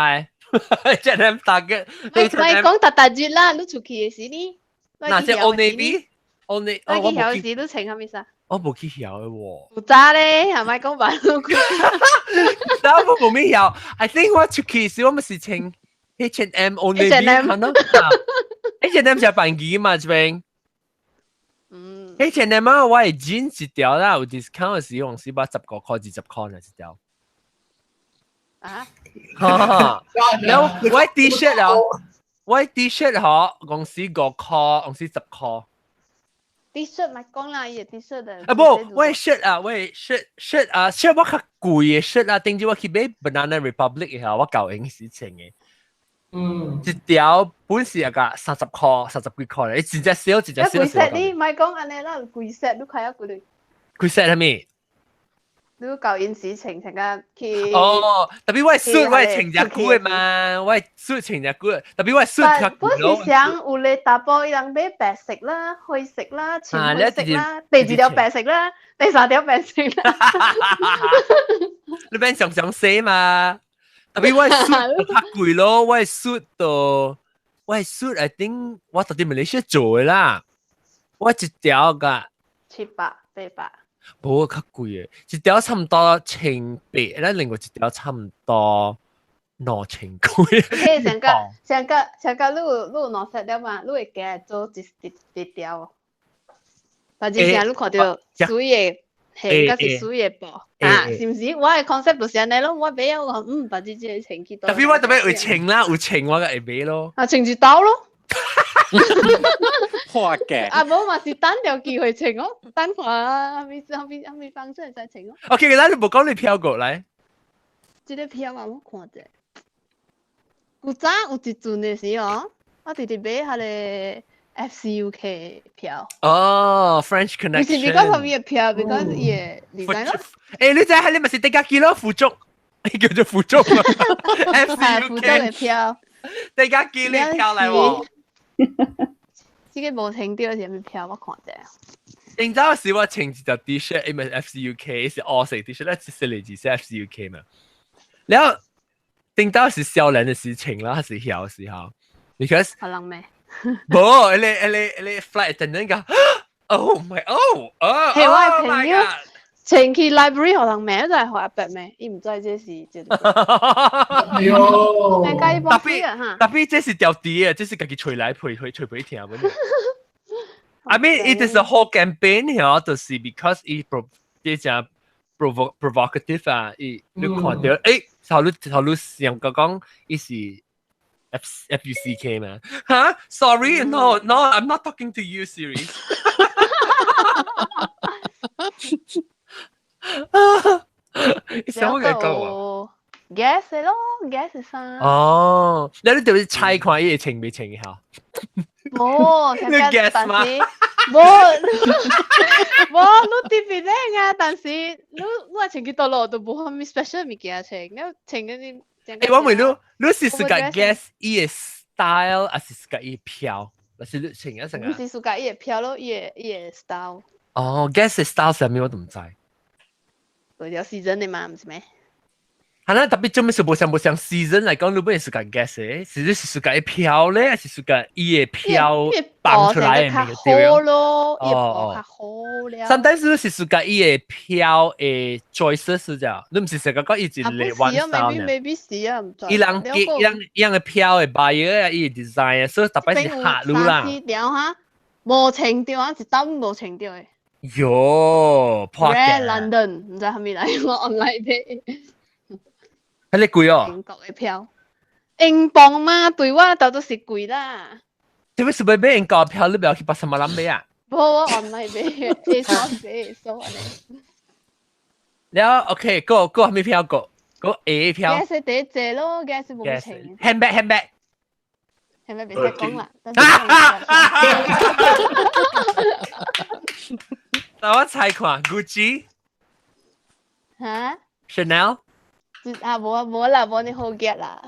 H&M Target。咪咪講逐逐日啦，你出去的時呢？那是 Old Navy，Old Navy，你去曉時你穿啥物衫？我無去曉的喎。有早咧，係咪講白都但我無咩曉，I think 我出去時我咪是穿 H&M Old Navy 可能。H&M 是便宜嘛，這邊。嗯。H&M 啊，我係 jeans 一條啦，有 discount 嘅時候是把15塊20塊呢一條。啊？然後我 T-shirt 啊，我 T-shirt 嗬，公司5塊，公司10塊。 T-shirt 咪講啦，伊個 T-shirt 的。啊不，我 shirt 啊，我 shirt 啊，shirt 我較貴嘅 shirt 啊，頂住我去買 Banana Republic 嘅，我舊應時穿嘅。一條本是一個30塊、30幾塊咧，一隻少，一隻少。幾 set 你咪講按呢啦，幾 set 你看下幾幾 set 係咪？你舊應時穿成個去。哦，特別我係 suit 我係穿隻久嘅嘛，我係 suit 穿隻久，特別我係 suit 較本是想有咧查埔伊人買白色啦、灰色啦、深灰色啦，第二條白色啦，第三條白色啦。你免常常洗嘛？特別我係 suit 較貴咯，我係 suit 到，我係 suit I think 我到佇馬來西亞做的啦，我一條個700800。無較貴嘅，一條差唔多1800，咧另外一條差唔多2000幾。 OK，上個上個上個你有兩 set 了嘛？你會加做一條。但真正你看到水的係，抑是水的布啊？是毋是？我的 concept 就是按呢咯，我買我講把這這個穿去。特別我特別會穿啦，有穿我就會買咯。啊，穿一刀咯。破嘅。啊，無嘛是等著機會穿哦，等看啊，啥物啥物啥物方式再穿哦。 OK，咱你無講你票過來。這個票啊，我看者。古早有一陣的時候，我直直買彼个 FCUK 票。哦，French Connection。不是 because of 伊的票，because 伊的 design 咯。欸，你知影你咪是得家己咯，輔助，叫做輔助。係輔助的票。得家己你票來喎。這個無穿著是啥物票？我看者。頂早時我穿一條 T-shirt，因為 FCUK 是黑色 T-shirt，咧是嚟自 FCUK 嘛。然後頂早是少年的事情啦，還是曉時候？Because 可能咩？無，彼個 flight attendant 講，Oh my oh 哦，係我的朋友穿去 library 予人罵，就係予阿伯罵，伊毋知這是這個。哎喲，特別特別這是條啲啊，這是家己揣來陪陪揣陪聽。I mean, it is a whole campaign 嗬，就是 because 伊 pro 這隻 provocative 啊，伊你看到，頭你頭你上個講，伊是 F F U C K 嘛？嚇？Sorry, no, no, I'm not talking to you, Siri. 你想我講啊？Guess 咯，guess 衫。哦，你你特別猜看伊會穿未穿嚇？無，你 guess 嗎？無，無，你特別靚啊！但是你我穿去倒落都無啥物 special 物件穿，你穿嗰啲。欸，我問你，你是自家 guess 伊的 style，還是自家伊票？還是你穿一成啊？唔是自家伊的票咯，伊的 style。哦，guess style 啥物我都毋知。有條 season 的嘛，毋是咩？係啦，特別做咩事無像無像 season 嚟講，你本是自家 guess 的，是你是自家票咧，還是自家伊的票放出來的物件？好咯，伊的布較好了。 Sometimes 你是自家伊的票的 choices 是這樣，你毋是成個講伊一個 one style 呢？maybe 是啊，毋知。伊人伊人伊人的票的 buyer 啊，伊的 design 啊，所以特別是客路啦。三四條哈，無穿著啊，一擔無穿著的。喲，破嘅。London 毋知啥物來，我 online 買。係你貴哦？英國的票，英鎊嘛，對我到都是貴啦。點解是欲買英國票？你不要去巴沙馬蘭買啊？無，我 online 買，ASOS 買 ASOS 按呢。了 OK，個個啥物票？個個 A 票。 Guess 第一隻咯，Guess 無穿。 Handbag handbag。 handbag 袂使講啦。那我猜看，Gucci。嚇？Chanel。啊，無啊無啦，無你好 get 啦。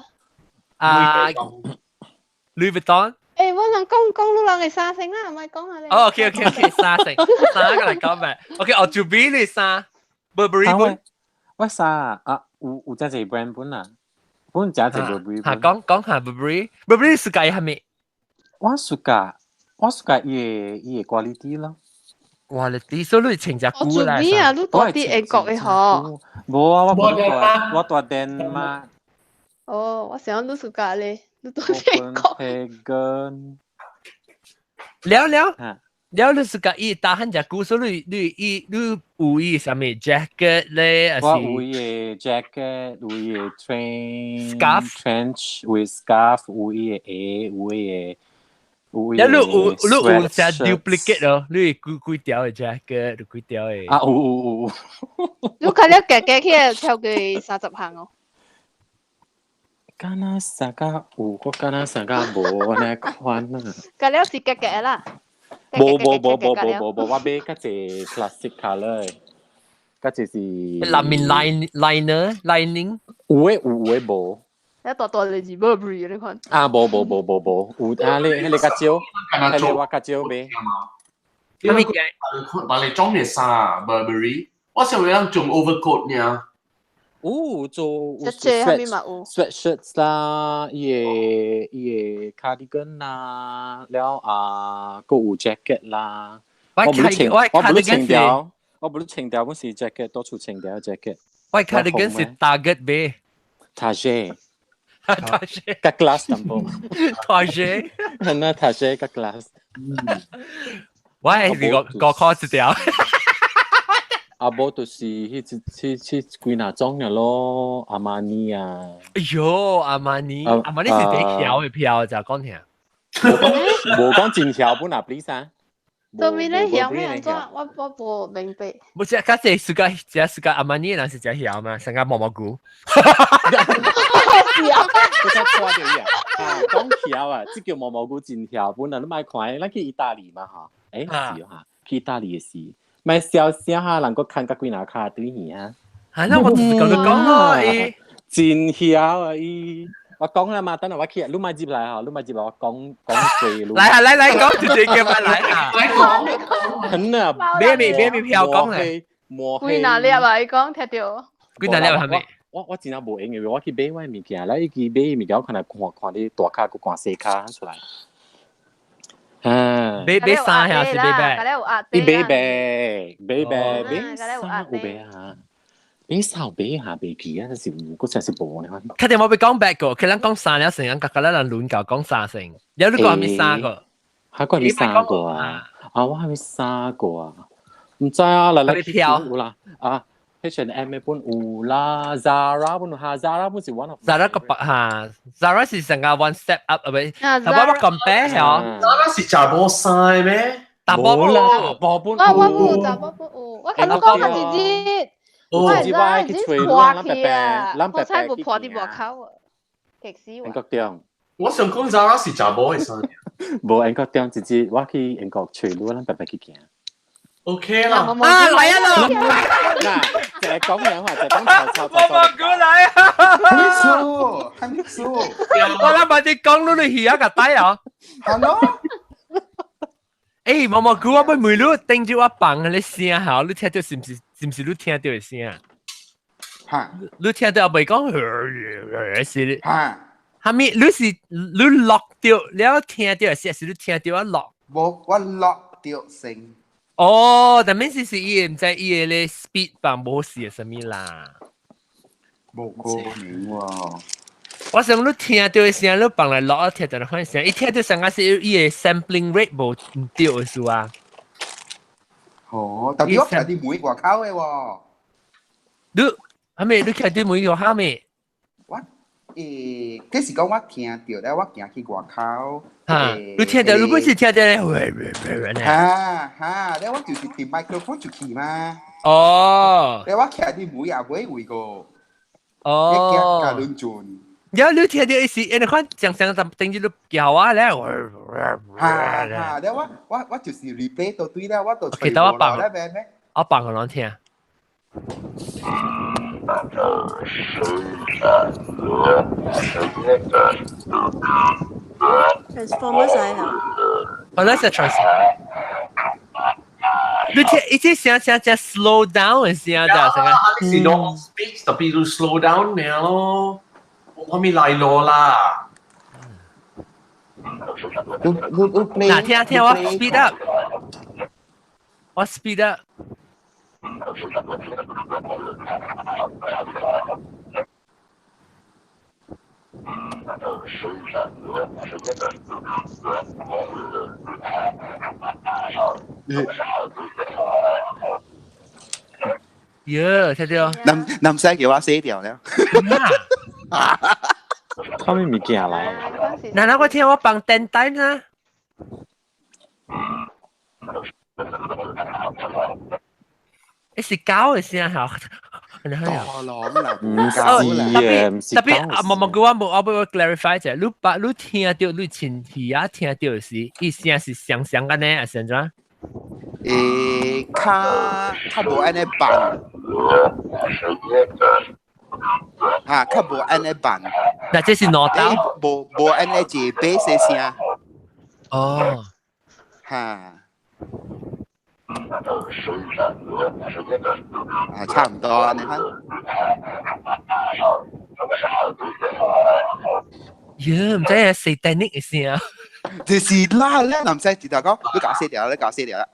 啊，Louis Vuitton。欸，我人講講你人的衫先啦，莫講啊咧。哦，OK OK OK，衫先，衫個來講咩？OK，哦，就比你衫，Burberry 本。我衫啊，有真濟 brand 本啊，本真濟 Burberry。嚇，講講下 Burberry，Burberry 是計係咪？我 suka 伊的 quality 咯。 quality，所以你穿隻久啦。我做咩啊？你住佇英國的嗬？無啊，我住丹麥。哦，我想你 suka 咧，你住英國。 Copenhagen。了了，了你是佮伊打漢只久，所以你你伊你有伊啥物 jacket 咧，我有伊的 jacket，有伊的 trench scarf trench 有 scarf，有伊的鞋，有伊的有伊了你有你有隻 duplicate 咯，你幾幾條的 jacket，幾條的。啊，有有有有。你看了加加起來超過30項哦。敢若三個有，我敢若三個無按呢款啊。加了是加加啦。無無無無無無無，我買較濟 classic colour 的，較濟是。內面 line liner lining。有的有，有的無。一大大嚟自 Burberry 你看。啊，無無無無無，有啊，你彼个較少，彼个我較少買。你物件，把你裝嘅衫 Burberry，我想為人做 overcoat 呢。有做有 sweat shirts 啦，伊个伊个 cardigan 啦，了啊，閣有 jacket 啦。我無穿，我無穿掉，我無穿掉，我是 jacket，到處穿掉 jacket。我 cardigan 是 Target 買。 Target。 Target。甲 glass 淡薄。 Target。係啦，Target 甲 glass。我係是五五箍一條。啊，無就是彼一彼彼幾若種爾咯，阿瑪尼啊。哎喲，阿瑪尼，阿瑪尼是幾曉的票就講聽。無講真曉本啊，please 啊。做咩咧曉咩按怎？我我無明白。無是，較濟暑假食暑假阿瑪尼人是食曉嘛，成個毛毛菇。是啊，我才看著伊啊，講曉啊，這叫毛毛菇真曉本啊，你莫看，咱去意大利嘛吼，欸是哈，去意大利的時。咪笑聲哈，人閣牽甲幾若跤對耳啊！啊，那我就是共你講咯，伊真曉啊伊，我講啦嘛，等下我去，你莫入來吼，你莫入來，我講講濟。來啊來來講，直接叫我來啊！來講，很啊，買未買未票講咧，摸黑。幾若粒啊？伊講聽著。幾若粒係咪？我我真正無閒的，我去買我的物件，來伊去買物件，我看來看看你大跤閣看細跤出來。啊！買買衫還是買買？伊買買買買買衫有買啊？買衫有買下袂記啊，但是有，嗰陣是無呢。確定我欲講白個，佢人講衫了成，人覺得人輪夠講衫先。有你講係咪三個？還講係咪三個啊？啊，我係咪三個啊？毋知啊，來來去有啦。啊，H&M 的本有啦，Zara 本有哈，Zara 本是 one of Zara 個白哈，Zara 是成個 one step up 啊，咪？但我我 compare 嗬，Zara 是查某衫咩？查某啦，查某本我我有查某本有，我同你講我直接，我係 Zara 去直揣咱破去啊，咱好彩無破佇外口啊，激死我！英國中，我想講 Zara 是查某的衫。無英國中直接我去英國揣路，咱白白去行。 OK 啦，啊來啊啦！嗱，就係講兩話，就講吵吵我冇過來啊！還沒輸，還沒輸。我諗把你講你你耳仔個帶啊！Hello。欸，毛毛菇，我欲問你，頂住我放彼个聲吼，你聽著是毋是？是毋是你聽著的聲？哈，你聽著袂講是？哈，啥物？你是你錄著了聽著的聲，是你聽著我錄？無，我錄著聲。哦，但免是是伊毋知伊的咧 speed 放無是的啥物啦。無可能喎。我想你聽著的聲，你放來錄啊，聽著款聲，伊聽著上個是伊的 sampling rate 無毋對的事啊。哦，特別我徛佇門外口的喎。你啥物？你徛佇門外口咩？我欸，這是講我聽著咧，我行去外口。哈，你聽著，你本是聽著咧，喂喂喂喂。哈哈，咧我就是提 microphone 出去嘛。哦。咧我徛佇門也尾位個。哦。你行甲輪轉。然後你聽著伊是，因為看正常就頂住你叫我咧。哈哈，咧我我我就是 replay 到對咧，我就其實我放咧咩咩。我放予人聽。 Transformers 來啊！本來是 Transformers。你聽，伊這聲聲聲 slow down 的聲，就成個。你是 normal speech，特別你 slow down 爾咯，我咪來咯啦。嗱，聽聽我 speed up，我 speed up。耶，聽到？男男生叫我洗掉了。他們物件來。嗱嗱，我聽我放電台呢。是狗的聲嚇。大狼啦，唔是嘅，唔是。特別啊，冇冇叫我冇，我要 clarify 者，你把你聽到你親耳啊聽到時，伊聲是相像嘅呢，還是按怎？較較無按呢辦，嚇，較無按呢辦。嗱，這是攞刀。無無按呢一個白色聲。哦。嚇。啊，差唔多啊，你睇。耶，唔知係四大力嘅聲。就是啦，咧男仔直頭講，你搞死掉啦，你搞死掉啦。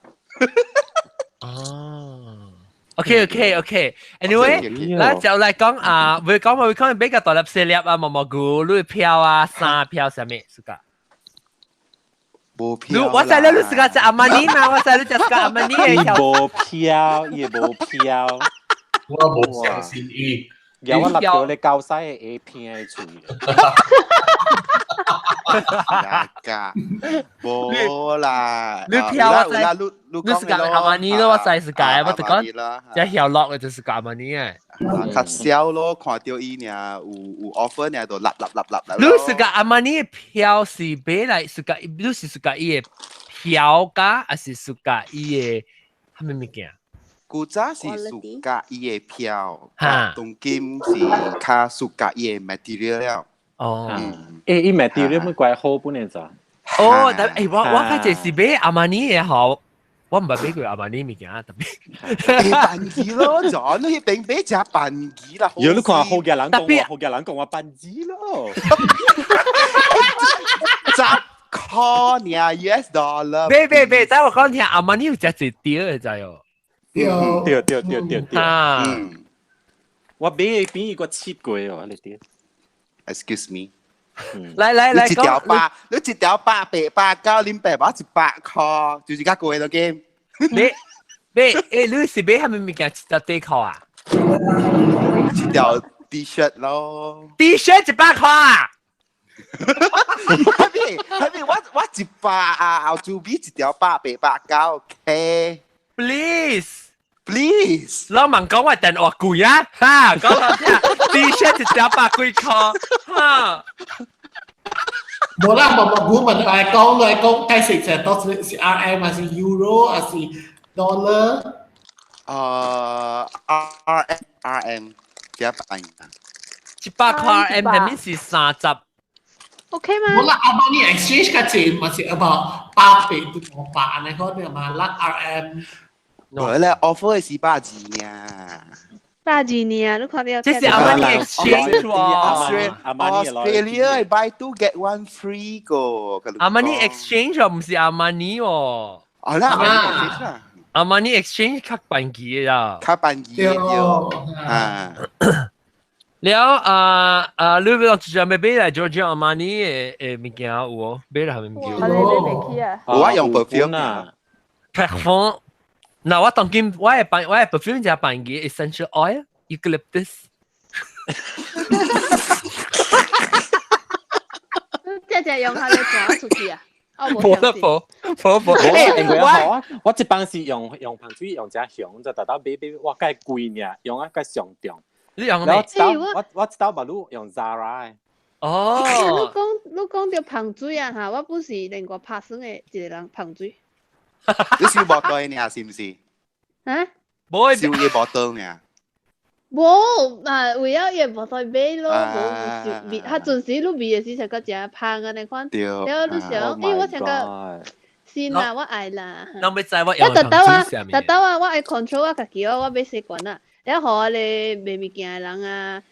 哦。OK OK OK。Anyway，咱就來講啊，會講會講比較大粒細粒啊，毛毛菇，你票啊，衫票啥物，是噶？無票。我知你你是個食阿瑪尼嘛，我知你食個阿瑪尼嘅。伊無票，伊無票。我無相信伊。有我立咗你教西嘅 A 片嘅喙。噶，無啦。你票我知，你是個阿瑪尼咯，我知是個，我就講，只曉落嘅就是個阿瑪尼嘅。較少咯，看到伊爾有有 offer 爾就立立立立立。你是個阿瑪尼嘅票是買來是個，你是是個伊嘅票價，還是是個伊嘅啥物物件？古早是屬價伊嘅票，當今是較屬價伊嘅 material 了。哦，伊 material 乜怪好本嚟咋？哦，但我較濟是買阿瑪尼嘅好，我毋捌買過阿瑪尼物件特別。扮機咯，就你迄邊買食扮機啦。有你看好嘅人講話，好嘅人講話扮機咯。十塊爾 US dollar。別別別，等我講聽，阿瑪尼有食濟條嘅知哦。對對對對對對。啊！我買比伊個切過哦，你啲。 Excuse me。來來來，你一條百，你一條百八百九，恁爸爸100塊，就是較貴咯，嘅。買買，你是買啥物物件？一條底褲啊？一條 T-shirt 咯。 T-shirt 100塊啊？係咪係咪？我100啊，後主比一條889，OK。 Please。 Please，老問講我電話貴啊，哈，講到聽，T-shirt 一條百幾塊，哈。無啦，無無，我問來講來講，解釋者到底是 RM 還是 Euro 還是 Dollar？ RM 幾百？ 100塊 RM 係咪是30？OK 嗎？無啦，阿媽你 exchange 較濟嘛是 about 800到500，你講你嘛六 RM。無咧，offer 是120爾。 120爾，你看到？這是阿瑪尼 exchange 喎。 Australia buy two get one free 個。阿瑪尼 exchange 喎，唔是阿瑪尼喎。哦啦，阿瑪尼 exchange 啦。阿瑪尼 exchange 較便宜啦。較便宜對。啊。了啊啊！你要直接買來 Giorgio Armani 的物件有哦？買來係咪物件？我哋買袂起啊。我用 perfume 啊。 Parfum。嗱，我當今我係扮我係 perfume 就扮嘅 essential oil eucalyptus。只只用下你轉出去啊！冇得冇冇冇。我我這幫是用用香水用只香，就特特買買我介貴爾，用啊介上重。你用咩？我我一道馬路用 Zara 的。哦。你講到香水啊嚇，我本是另外拍算的一個人香水。你燒薄袋爾是毋是？啊？無燒伊薄袋爾。無啊，為了伊無袋買咯，無就味，較陣時你味的時陣閣誠芳按呢款。對。了你想，因為我想講，是啦，我愛啦。人欲知我用我特逗啊，特逗啊，我愛 control 我家己哦，我買習慣啦。了，予我咧賣物件的人啊。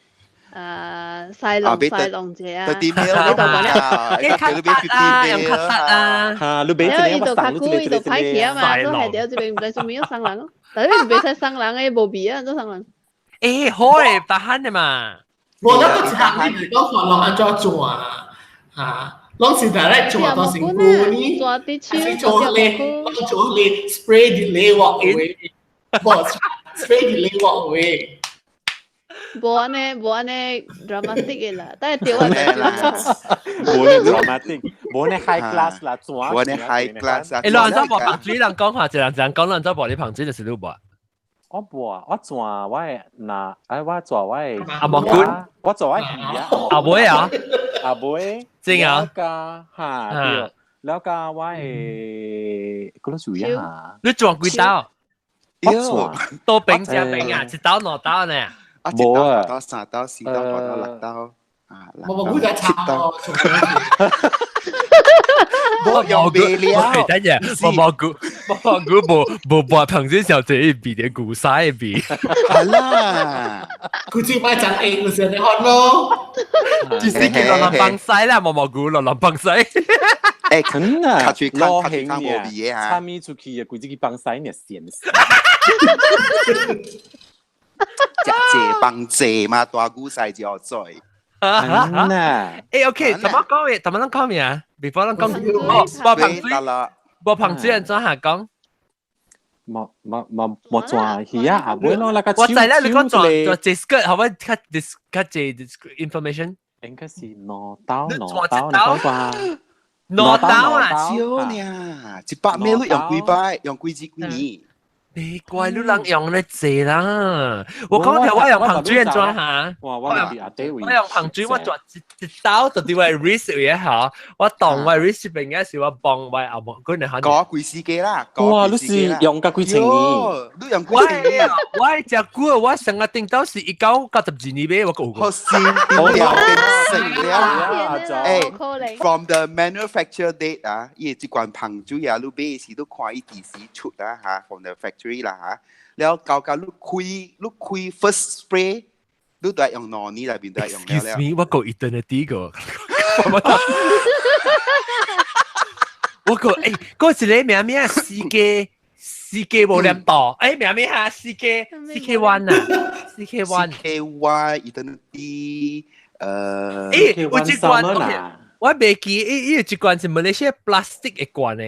西龍西龍者啊，你就啊，你卡達啊，用卡達啊，嚇，你買一個我送你一個，伊就歹去啊嘛，都係掉這邊毋知做咩要送人咯，但係你袂使送人的，無味啊，做送人。好誒，大漢的嘛。無，咱個一項你是講看人按怎做啊？嚇，攏是 direct 做到身軀呢，還是做咧，做咧 spray 啲咧walk away，無 spray 啲咧walk away。無按呢，無按呢 dramatic 的啦，但係對我啦，無呢 dramatic，無呢 high class 啦，無呢 high class 啊。欸，你按怎無捧水人講話，一人一人講，你按怎無你捧水就是你無。我無啊，我轉我的那，哎，我轉我的阿毛菇，我轉我魚啊，阿妹啊，阿妹，真啊，加哈對，了加我的，嗰個屬於啊，你轉幾刀？我轉多餅加餅啊，一刀兩刀呢？啊，一刀、兩刀、三刀、四刀、五刀、六刀，啊，我冇估就七刀。冇用備料，等陣，毛毛菇，毛毛菇無無無彭子小姐比點古晒比。係啦，佢只買盞 A 嘅時候你看咯，只是叫落落崩晒啦，毛毛菇落落崩晒。欸，真啊，老興啊，差咪出去啊，規隻去崩晒呢，閒死。食濟幫濟嘛，大古西就做。啊！欸，OK，怎麼講嘅？怎麼攏講咩啊？before 攏講，無捧水，無捧水人怎下講？冇冇冇冇轉去啊！阿妹咯，那個我知啦，你講轉轉這個，好唔好？較 this 較這 information 應該是兩刀兩刀，你講啩？兩刀啊！少呢，100米你用幾擺？用幾支幾年？你怪你人用咧濟啦！我講條我用捧水人轉下，我用捧水我轉一刀就佇我 wrist 位下，我當我 wrist 邊嘅時我幫我阿母嗰陣下。過幾時機啦？哇！你是用甲幾千年？你用幾千年？我隻股我上個頂到是1992年買，我有。好先變了變成了。欸，from the manufacture date 啊，伊這罐捧水啊，你買時都看伊幾時出啊嚇，from the factory 啦嚇，了到到你開你開 first spray，你都係用兩年內面都係用了了。 Excuse me，我夠一頓的第一個。我個欸，嗰一個名名 CK CK 無念度，欸名名哈 CK CK One 啊，CK One CK One 一頓的，欸，有一罐，OK，我袂記，伊伊有一罐是馬來西亞 plastic 的罐的，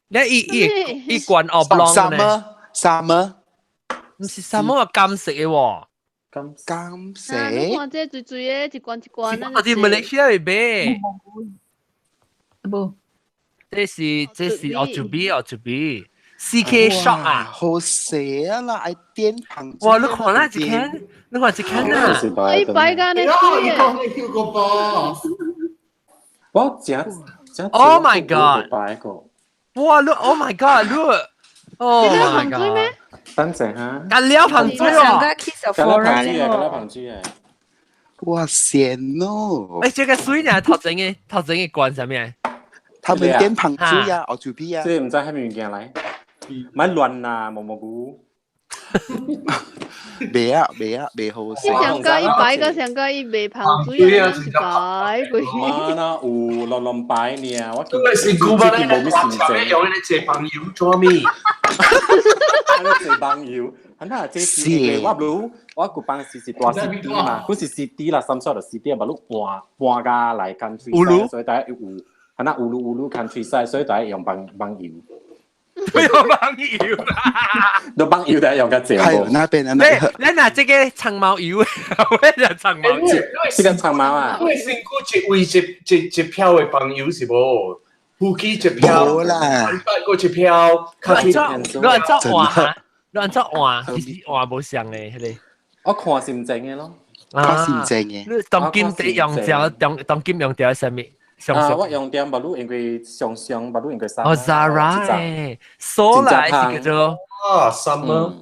你伊伊伊罐 oblong 呢？ Summer，唔是 summer 金色的喎，金金色。你看這水水的，一罐一罐。我佇馬來西亞買。無。這是這是奧祖比奧祖比 CK Shop 啊，好細啊啦，愛點捧。哇！你看啦，一間，你看一間啊。一擺間的水。我食食。 Oh my god！哇！你 Oh my god！你 Oh my god！等陣嚇。緊了捧水哦。緊了捧水啊！緊了捧水啊！哇！鮮咯。欸，這個水呢？頭前的頭前的罐啥物？他們點捧水啊，奧祖比啊。這毋知蝦米物件來，莫亂啦，毛毛菇。袂啊袂啊袂好食。上個一擺個上個伊袂捧水啊，一擺過。媽啦，有亂亂擺呢，我這個是古巴咧，我前面用那個坐朋友做咩？那個坐朋友，啊，這是我如我舊班時是大 city 嘛，佢是 city 啦，三所就 city，嘛，你搬搬家來 country，所以大家有。啊，那烏魯烏魯 countryside，所以大家用幫幫油。用幫油啦，都幫油大家用較濟。係那邊啊？你你若這個長毛油，我就長毛油，這個長毛啊。因為身軀一位一一一票的朋友是無，夫妻一票，無啦，個一票，你按怎你按怎換？你按怎換？其實換無相的，彼個。我看是毋正的咯，看是毋正的。你當今地用掉，當當今用掉啥物？啊！我用點，無你用過上上，無你用過啥？哦，Zara 誒，所來是叫做啊，Summer。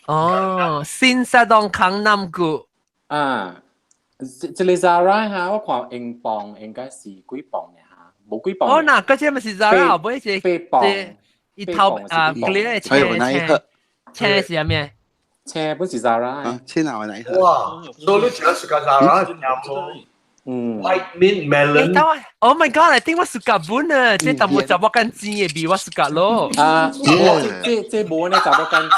哦，新沙東江南谷。啊，這個 Zara 哈，我看英鎊應該是幾磅嘅哈，無幾磅。哦，嗱，嗰隻咪是 Zara，唔係是八磅。一頭啊，嗰個車車車是啥物？車本是 Zara。車哪位哪一盒？哇，所以你食是個 Zara 啱咯。嗯。 White mint melon。等我，Oh my God！I think 我 suka 本啊，這淡薄查某間煎的味我 suka 咯。啊，這這無呢查某間煎，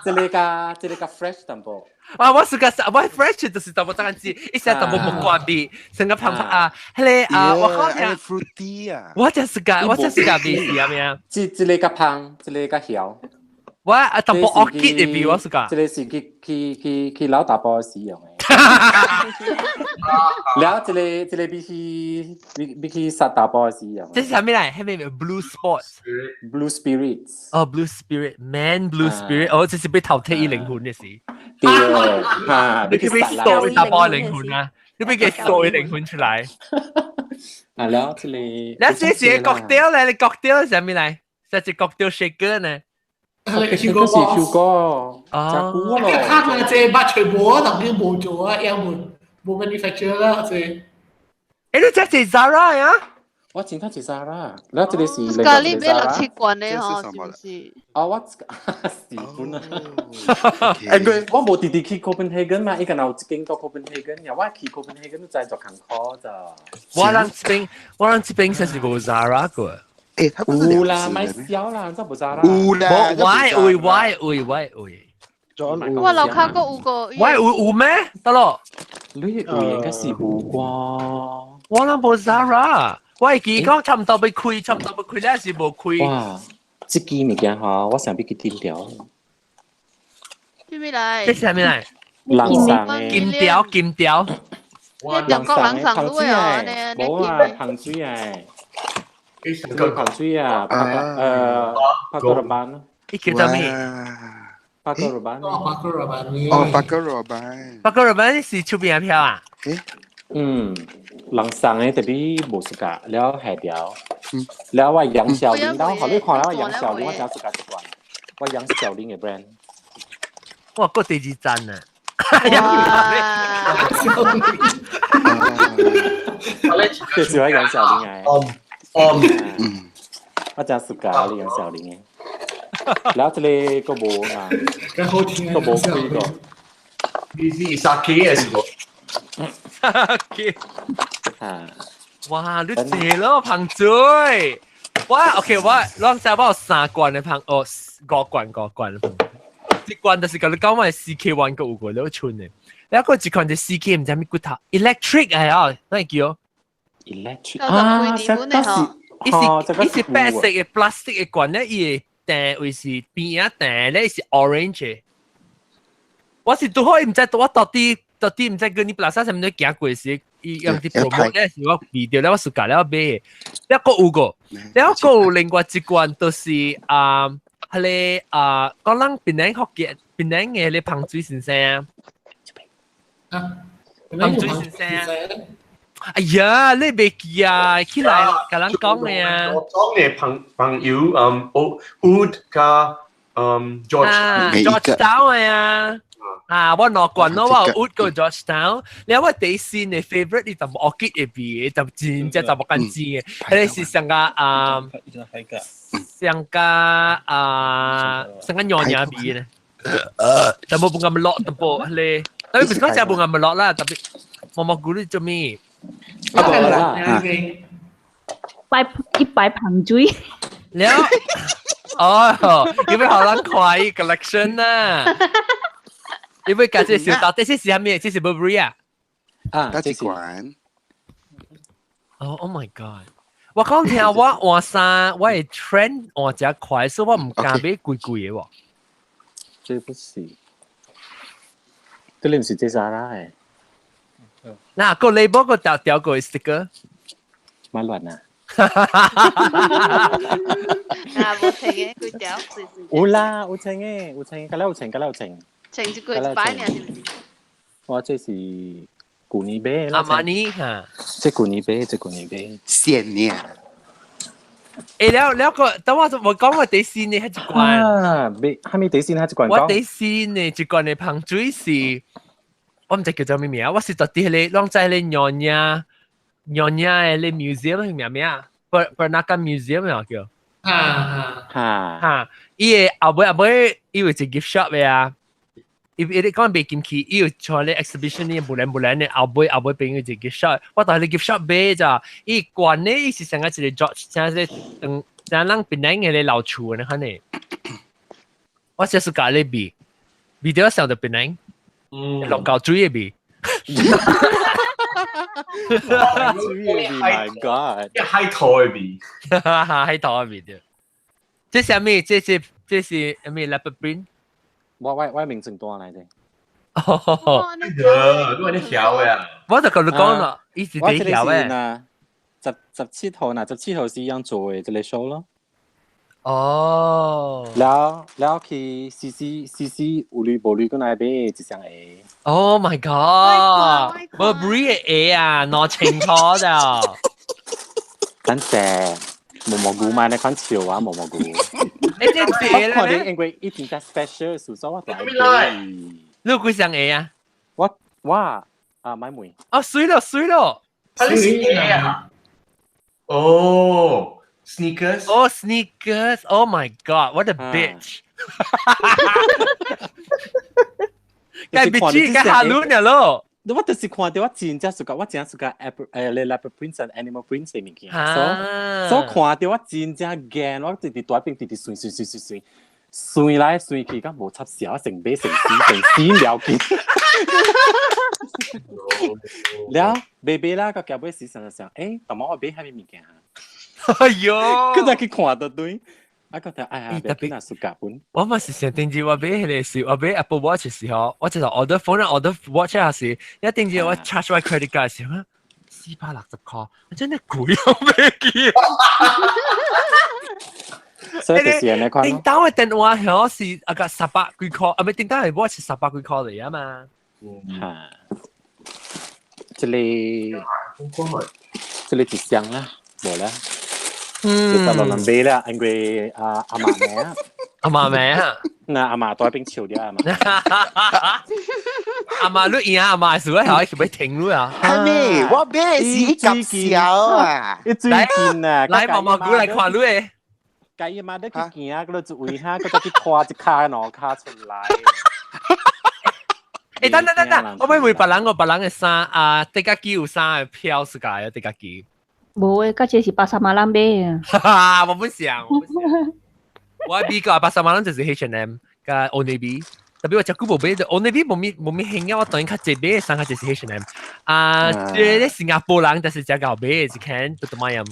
這個較這個較 fresh 淡薄。啊，我 suka 我 fresh 就是淡薄查間煎，一些淡薄木瓜味，成個胖胖啊，迄個啊，我講聽 fruity 啊，我真 suka，我真 suka 味是啥物啊？這這個較芳，這個較曉。我啊淡薄 orchid 的味我 suka。這個是去去去去老大波使用的。了，這個這個比起比比起殺大波使用。這是啥物來？彼個 Blue Sports。 Blue Spirits。哦，Blue Spirit，Man Blue Spirit，哦，這是欲偷提伊靈魂的事。對，哈，你去欲掃伊查埔靈魂啊？你欲給掃伊靈魂出來。啊，了，這個。那這是 cocktail 咧？你 cocktail 是啥物來？這是 cocktail shaker 呢？這個是 Hugo，哦，久咯。看啊，這捌全部當然無做啊，也無無 manufacture 啦，這。欸，你這是 Zara 呀？我真正是 Zara，了這個是。咖喱買六七罐的吼，是毋是？啊，我是本啊。欸，我無直直去 Copenhagen 嘛，伊敢若有一間到 Copenhagen，呀，我去 Copenhagen 都知做艱苦咋。我人這邊，我人這邊實是無 Zara 個。欸，他不是有啦，買小啦，這無 Zara。有啦，我會，我會，我會。我樓跤閣有個。我有有咩？得咯。你有應該是有啩。我人無 Zara，我會記講差毋多欲開，差毋多欲開，了是無開。哇！這支物件吼，我想欲去丟掉。咩物來？這是啥物來？人送的。金條，金條。中國人送你哦，無啊，香水的。這個香水啊，Paco Rabanne。伊叫做咩？ Paco Rabanne。哦，Paco Rabanne。哦，Paco Rabanne。 Paco Rabanne 是出邊票啊？嗯，人送的特別無 suka，了下掉。了我楊小玲，然後你看了我楊小玲，我真 suka 一罐，我楊小玲的 brand。哇，閣第二站啊！哇！這是我楊小玲的。哦，我真 suka 你楊小玲的。了這個閣無啊，閣無開過。你是 sake 還是無？ sake。啊！哇，你濟咯，芳水。我 OK，我攏知我有三罐的芳，哦，五罐五罐的芳。一罐就是共你講我 CK One 閣有過了春的，了閣一罐就 CK 毋知啥物骨頭，electric 的哦，哪會叫？electric 啊，這是伊是伊是白色的 plastic 的罐咧，伊的定位是邊仔定咧是 orange 的。我是拄好伊毋知我到底到底毋知跟你 plaza 啥物行過時，伊用佇 promote 咧是我味著了，我 suka 了買的。了閣有個，了閣有另外一罐就是啊，彼個啊，講咱檳城福建檳城的彼個芳水先生啊，芳水先生。哎呀，你袂記啊？起來共人講的啊。我講的朋朋友，嗯，Wood 佮George George Town 的啊。啊，我兩罐咯，我有 Oud 佮 George Town。了我第四的 favorite 伊就 orchid 的味，就真正就無間煎的。彼個是上個啊，上個啊，上個娘娘味咧。就無咁落淡薄，彼個，特別不是講真無咁落啦，特別毛毛菇你做咩？啊，無啦，擺一擺芳水。了，哦，要欲予人看伊 collection 啊？要欲共這小到底這是啥物？這是 Burberry 啊？啊，這款。哦，Oh my God！我講聽我換衫，我的 trend 換誠快，所以我毋敢買貴貴的喎。這不是，這你毋是這 Zara 的。嗱，個 label 個條條個 sticker，蠻亂啊！啊，無穿的幾條？有啦，有穿的，有穿，敢若有穿，敢若有穿。穿一個一擺爾，是毋是？我這是舊年買的。阿瑪尼哈，這舊年買，這舊年買。鮮呢？欸，了了個，等我我講我第四呢，彼一罐。啊，買，啥物第四彼一罐？我第四呢一罐的芳水是，我毋知叫做啥物名，我是佇彼個攏在彼個娘娘娘的彼 museum 名咩啊？Peranakan Museum 啊叫。哈哈哈，伊的後尾後尾，伊有一個 gift shop 的啊。伊伊你講袂進去，伊有坐咧 exhibition 呢，無蘭無蘭的後尾後尾邊有一個 gift shop，我到彼個 gift shop 買咋，伊關咧伊是像個一個 George，像個長像咱檳城的老厝呢，款呢。我這是共你比，比到想到檳城，龍溝水的味。 My God！海濤的味，海濤的味對。這是啥物？這是這是啥物？Leopard print？我我名正單來的。哦，你話你曉的啊？我就共你講啦，伊是第曉的。十十七號嗱，十七號是樣做的這個 show 咯。哦。了了去 C C C C 有鐳無鐳，閣來買一雙鞋。 Oh my god！Burberry 的鞋啊，2000箍咋？等陣，毛毛菇買那款潮啊，毛毛菇。你這鞋我看你因為一定在 special，所以我就愛買。你有幾雙鞋啊？我我啊買梅。啊，水咯水咯。啊，你是鞋啊？哦，sneakers。哦，sneakers！Oh my god！What a bitch！該 bitch 該下攆了咯。我就是看到我真正 suka，我真 suka Apple 誒，你 leopard print 和 animal print 的物件，所以所以看到我真正驚，我直直大邊直直算算算算算，算來算去，敢無插線，成買成死成死了緊。了買買啦，到結尾時想想，誒，怎麼我買啥物物件？哎喲，佢就去看到對。啊，覺得哎呀，特別 suka 本。我嘛是想頂住我買彼個時，我買 Apple Watch 時候，我就 order phone order watch 下時，一頂住我 charge 我 credit card 時候，460塊，我真係貴啊，買記。所以就是按呢款。頂當的電話響是啊個300幾塊，啊咪頂當的 watch 300幾塊嚟啊嘛。嚇，這個這個一箱啦，無啦。嗯，就落人買啦，因為阿阿嫲名，阿嫲名啊，嗱阿嫲在邊笑啲阿嫲，阿嫲你贏阿嫲數咧，係咪停咗啊？係咪？我買是一夾小啊，一最近啊，來毛毛菇來看你的，計阿媽你去行，嗰度一位哈，嗰度去拖一跤兩跤出來。欸，等等等等，我欲問別人個別人的衫啊，迪家機有衫的票是解啊，迪家機。無誒，甲這是 pasar malam 買啊。哈哈，我不想，我不想。我比較 pasar malam 就是 H&M 佮 Old Navy，特別我這久無買，Old Navy 無咪無咪興啊，我當然較濟買的衫較濟是 H&M。啊，這個新加坡人就是這𠢕買的，一間都買啊。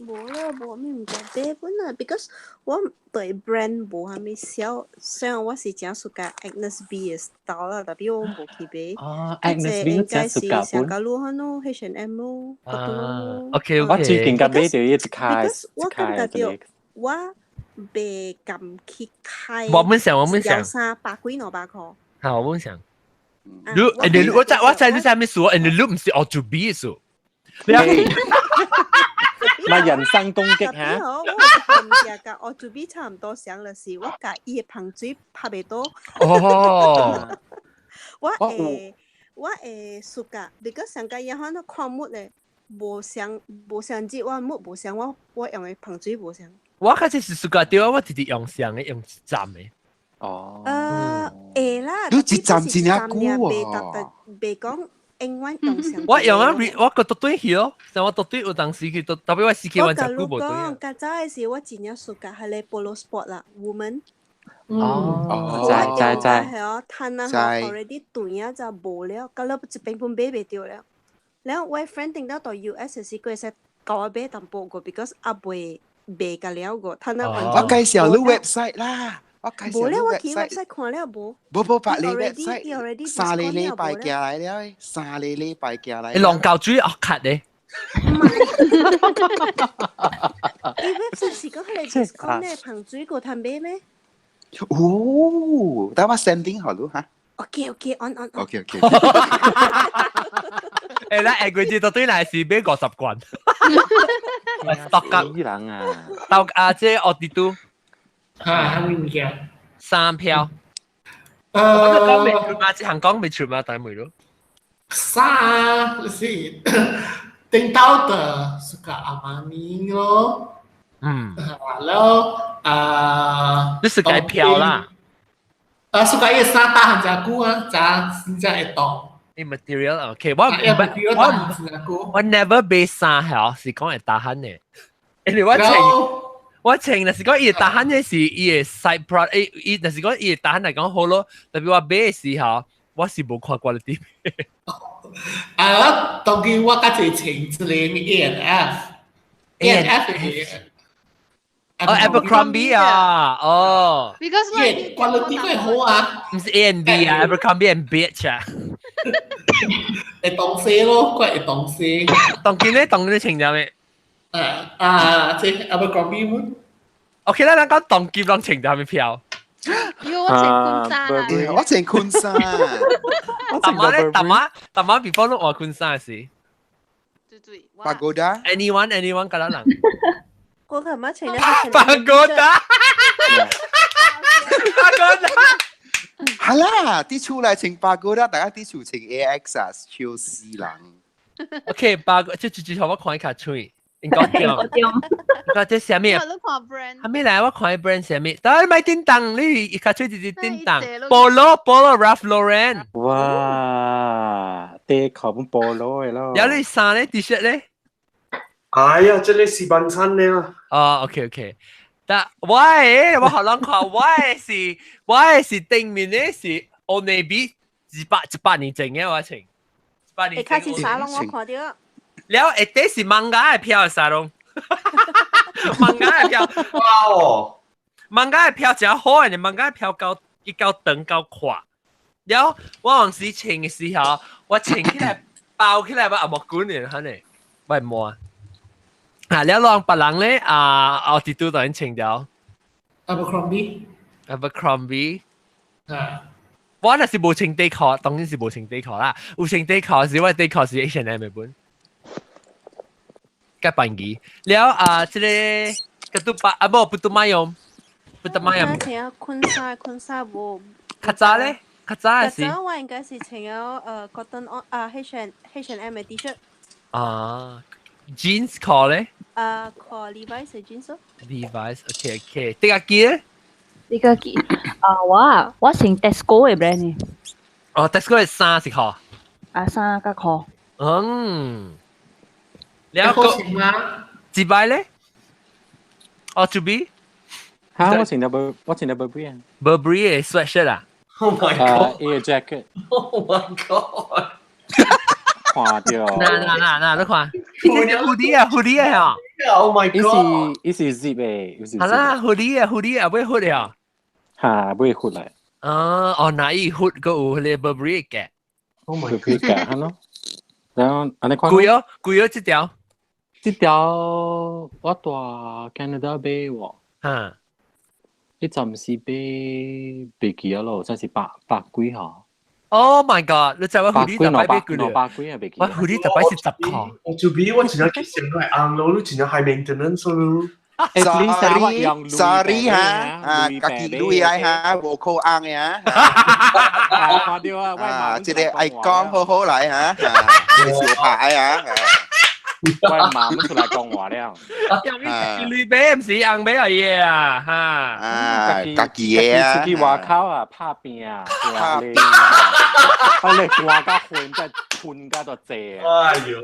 無啦，無咩物件買本啊，because 我對 brand 無啥物曉，雖然我是誠 suka Agnes B 的 style 啦，但係我無去買。哦，Agnes B 應該是上甲路款咯，H&M 咯，啊，OK 我最近佮買著一卡， because 我感覺著我袂甘去開。我本想，我本想。衫百幾兩百塊。好，我本想。你，你我知我知你啥物事，你你毋是學做 B 的數。你咪人身攻擊嚇！我有物件佮我做比差毋多相就是，我共伊的芳水拍袂到。哦。我會我會 suka，because 上個伊款看物咧，無相無相節，我物無相，我我用的芳水無相。我較濟是 suka 對，我直直用相的，用一站的。哦。會啦。你一站真正久哦。袂講。永遠用上。我用啊，我個獨對去咯，像我獨對有當時去，特別我司機我真久無對啊。較早的時我真正 suka 彼個 Polo Sport 啦，Woman。哦，知知知。係哦，趁啊，already 斷啊就無了，到了這邊本買袂著了。了我 friend 頂到到 US 時，佢會使共我買淡薄個，because 猶未賣甲了個，趁啊。我介紹你 website 啦。我介紹無了，我去 website 看了無。無無別你 website，三個禮拜寄來了，三個禮拜寄來。你龍溝水惡卡咧。伊 website 是講彼個 discount 咧，芳水閣通買咩？哦，等我 sending 予你哈。 OK OK，按按。 OK OK。誒，咱下個月就對來是買50罐。到甲人啊，到啊，這奧迪都。啊，啥物物件？衫票。我講未出嘛？這項講未出嘛？大妹咯。衫是頂到的 suka 阿瑪尼咯。嗯。然後啊，你是改票啦。啊，所以伊衫打很真久啊，真真正會凍。伊 material OK，我我我 never 買衫係是講會打汗嘅。因為我穿我穿，若是講伊會打汗嘅是伊嘅 side product，伊若是講伊會打汗嚟講好咯。特別我買嘅時候，我是無看 quality。啊，當今我較濟穿一個 A&F，A&F 嘅。哦，Abercrombie 啊，哦。 Because 伊 quality 佢好啊。唔是 A and B 啊，Abercrombie and Fitch 啊。會當西咯，佢會當西。當今咧，當今穿咗咩？啊啊，這 Abercrombie 麼？OK 啦，咱講當今攏穿咗咩票？喲，我穿婚紗啦。我穿婚紗。大媽咧，大媽，大媽 before 攏換婚紗時。對對。 Pagoda。 Anyone anyone 敢人？我幹嘛穿咧？Pagoda。Pagoda。係啦，啲厝來穿 Pagoda，大家啲厝穿 AX 啊，笑死人。 OK，八個，這這這，我看一下喙。應該對。應該這啥物？還沒來，我看 brand 啥物？但係買叮當，你一卡喙就是叮當。Polo Polo Ralph Lauren。哇，啲靠本 Polo 嘅咯。有你衫咧，T-shirt 咧？哎呀，這個是晚餐咧啦。哦，OK OK。但我嘅我好難看，我嘅是頂面咧是 Old Navy 一百年前嘅我穿，100年。會開始沙龍我看到。了下底是 manga 嘅票沙龍，manga 嘅票，哇哦，manga 嘅票真好嘅，manga 嘅票夠一夠長夠闊。了我當時穿嘅時候，我穿起來包起來我也無管嘅，可能我會摸。啊，了讓別人咧啊，後一拄就穿掉。 Abercrombie。 Abercrombie。啊。我若是無穿底褲，當然是無穿底褲啦。有穿底褲時，我底褲是 H&M 嘅本。較便宜。了啊，這個個都八啊，無不都買用，不都買用。穿困衫困衫無。較早咧，較早嘅是。較早我應該是穿咗Cotton On 啊 H&M 嘅 T-shirt。啊，jeans 褲咧？啊，褲 Levi's 嘅 jeans 咯。 Levi's，OK OK。這個記咧？呢個記啊，我穿 Tesco 嘅 brand 嘅。哦，Tesco 嘅衫是褲。啊，衫佮褲。嗯。兩個幾擺咧？哦，to be。嚇！我穿咗我穿咗 Burberry 啊。 Burberry 嘅 sweatshirt 啊？Oh my god！伊個 jacket。 Oh my god！看到。嗱嗱嗱嗱，你看。hoodie 啊，hoodie 啊。 Oh my god！伊是伊是 zip 嘅，係啦，hoodie 啊，hoodie 啊，買 hood 啊。嚇，買 hood 嚟。啊，哦，那伊 hood 個有迄個 Burberry 嘅。 Oh my god！嘅，係咯。然後按呢看。貴哦，貴哦，這條。這條我蹛 Canada 買喎。嚇。彼陣時買袂記得咯，真是百百幾嗬。 Oh my god！你知我 hoodie 逐擺買幾兩百幾啊，袂記。我 hoodie 逐擺是10箍。我就比我真正去想來紅咯，你真正 high maintenance 咯。 Sorry sorry 哈，啊，家己鐳來哈，無靠紅的啊。看到啊，啊，這個愛講好好來哈，小牌啊。我媽媽出來講話了。鐳買毋是紅買而已啊，哈。啊，家己的啊。出去外口啊，拍拼啊，拍拼。啊，你寒甲昏，再困甲都濟。哎呦！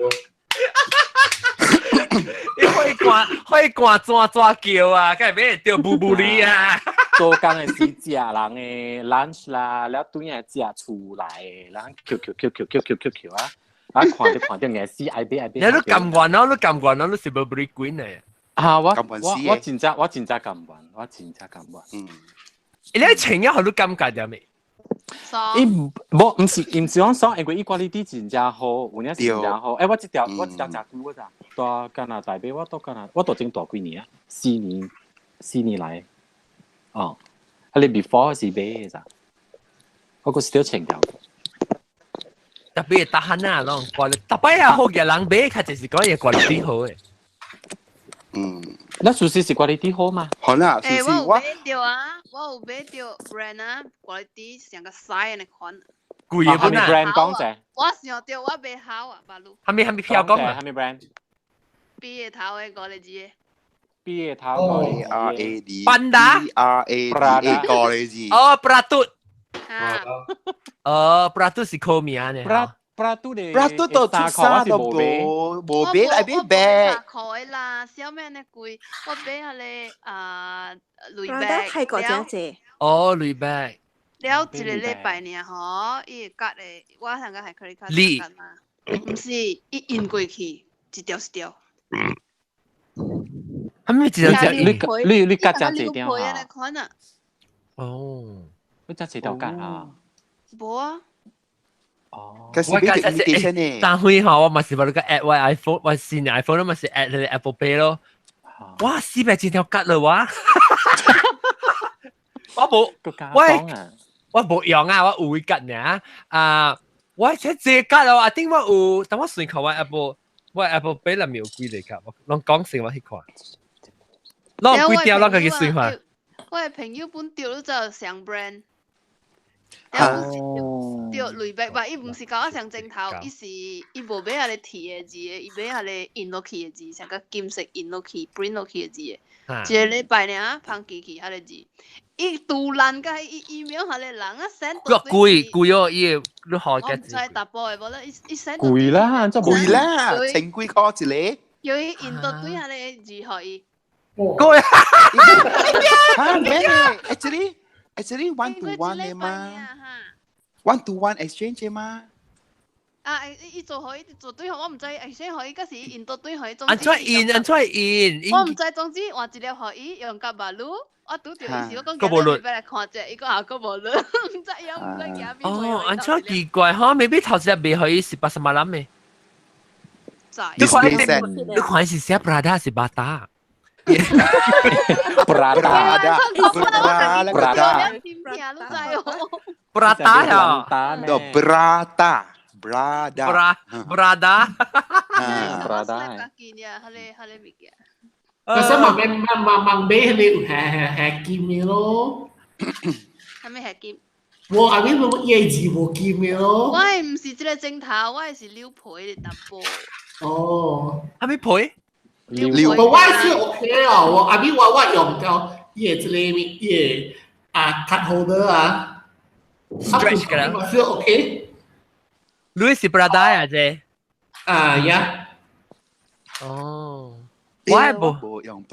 你可以寒，可以寒怎怎叫啊？梗係俾人叫布布哩啊！做工的時食人的 lunch 啦，了轉來食厝內，然後扣扣扣扣扣扣扣扣啊！啊，看著看著硬死愛買愛買。你甘願咯，你甘願咯，你是 Burberry Queen 嚟。啊，我真正甘願，我真正甘願。嗯。你穿咗好你感覺點咩？伊無，毋是講爽，因為伊 quality 真正好，有影是真正好。欸，我這條誠久咋，蹛加拿大買，我蹛加拿，我蹛前蹛幾年啊？四年，四年來。哦，啊你 before 是買的咋？我閣是著穿掉。特別係逐項啊，攏掛，逐擺啊好嘅人買，較就是講伊 quality 好嘅。嗯，那事實是 quality 好嘛？好啦，欸，我有買著啊，我有買著 brand 啊，quality 成個屎的款。貴嘅本啊？brand 講者。我想著我買好啊，巴魯。蝦米蝦米票講啊？蝦米 brand？ B 的頭的五個字。 B 的頭五個 R A D Panda R A D A 五個字。哦，Prada。啊。哦，Pratu 是靠名呢。 Pratu 咧，Pratu 都出衫都無無買來買 bag。三箍的啦，小咩呢貴？我買下咧啊，鐳 bag。泰國真濟。哦，鐳 bag。了一個禮拜爾吼，伊會割的，我上個係 credit card 嘛，毋是，伊印過去一條一條。係咪一條條？你割真濟條啊？哦，你真濟條割啊？無啊。哦，我割真濟，但係吼，我嘛是把你個 add 我 iPhone，我新 iPhone 嘛是 add 你 Apple Pay 咯。哇，400幾條割了哇！我無，喂。我無用啊，我有會割呢啊！我這這割咯，I think 我有，等我算看我 Apple，我 Apple Pay 內面有幾個卡，我攏講成我去看，攏幾條攏家己算看。我的朋友本著你做上 brand，哦，著類別吧，伊毋是甲我上鏡頭，伊是伊無買遐個鐵的字的，伊買遐個印落去的字，像個金色印落去、print 落去的字的。一個禮拜爾，芳寄去遐個字。伊杜蘭甲伊 email 下個人啊 send 到貴貴哦，伊你學我唔知淡薄的，無啦，伊伊 send 貴啦，真貴啦，千幾箍一個。叫伊印到對下個字予伊。貴啊！嚇咩？Actually one to one 的嘛，one to one exchange 的嘛。啊！伊做予伊做對我毋知，exchange 予伊，嗰時印到對予伊。按怎印？按怎印？我毋知，總之換一粒予伊用甲馬路。我拄著伊是我講今日來看者，伊講啊，閣無論，毋知伊毋知行邊。哦，按怎奇怪吼？maybe 頭一粒賣予伊是 pasar malam 的。你看你看是寫 Prada 是 Bata？ Prada Prada Prada 呀，Prada Prada Prada Prada。可是慢慢慢慢慢買彼個有係係金的咯。啥物係金？無阿咪無葉子無金的咯。我的毋是這個鏡頭，我的是溜皮的淡薄。哦，啥物皮？溜皮。我是 OK 哦，我阿咪我用到伊的這個伊的啊 card holder 啊，stretch 嘅啦，我是 OK。你是 Prada 啊？這？啊呀。哦。我係無，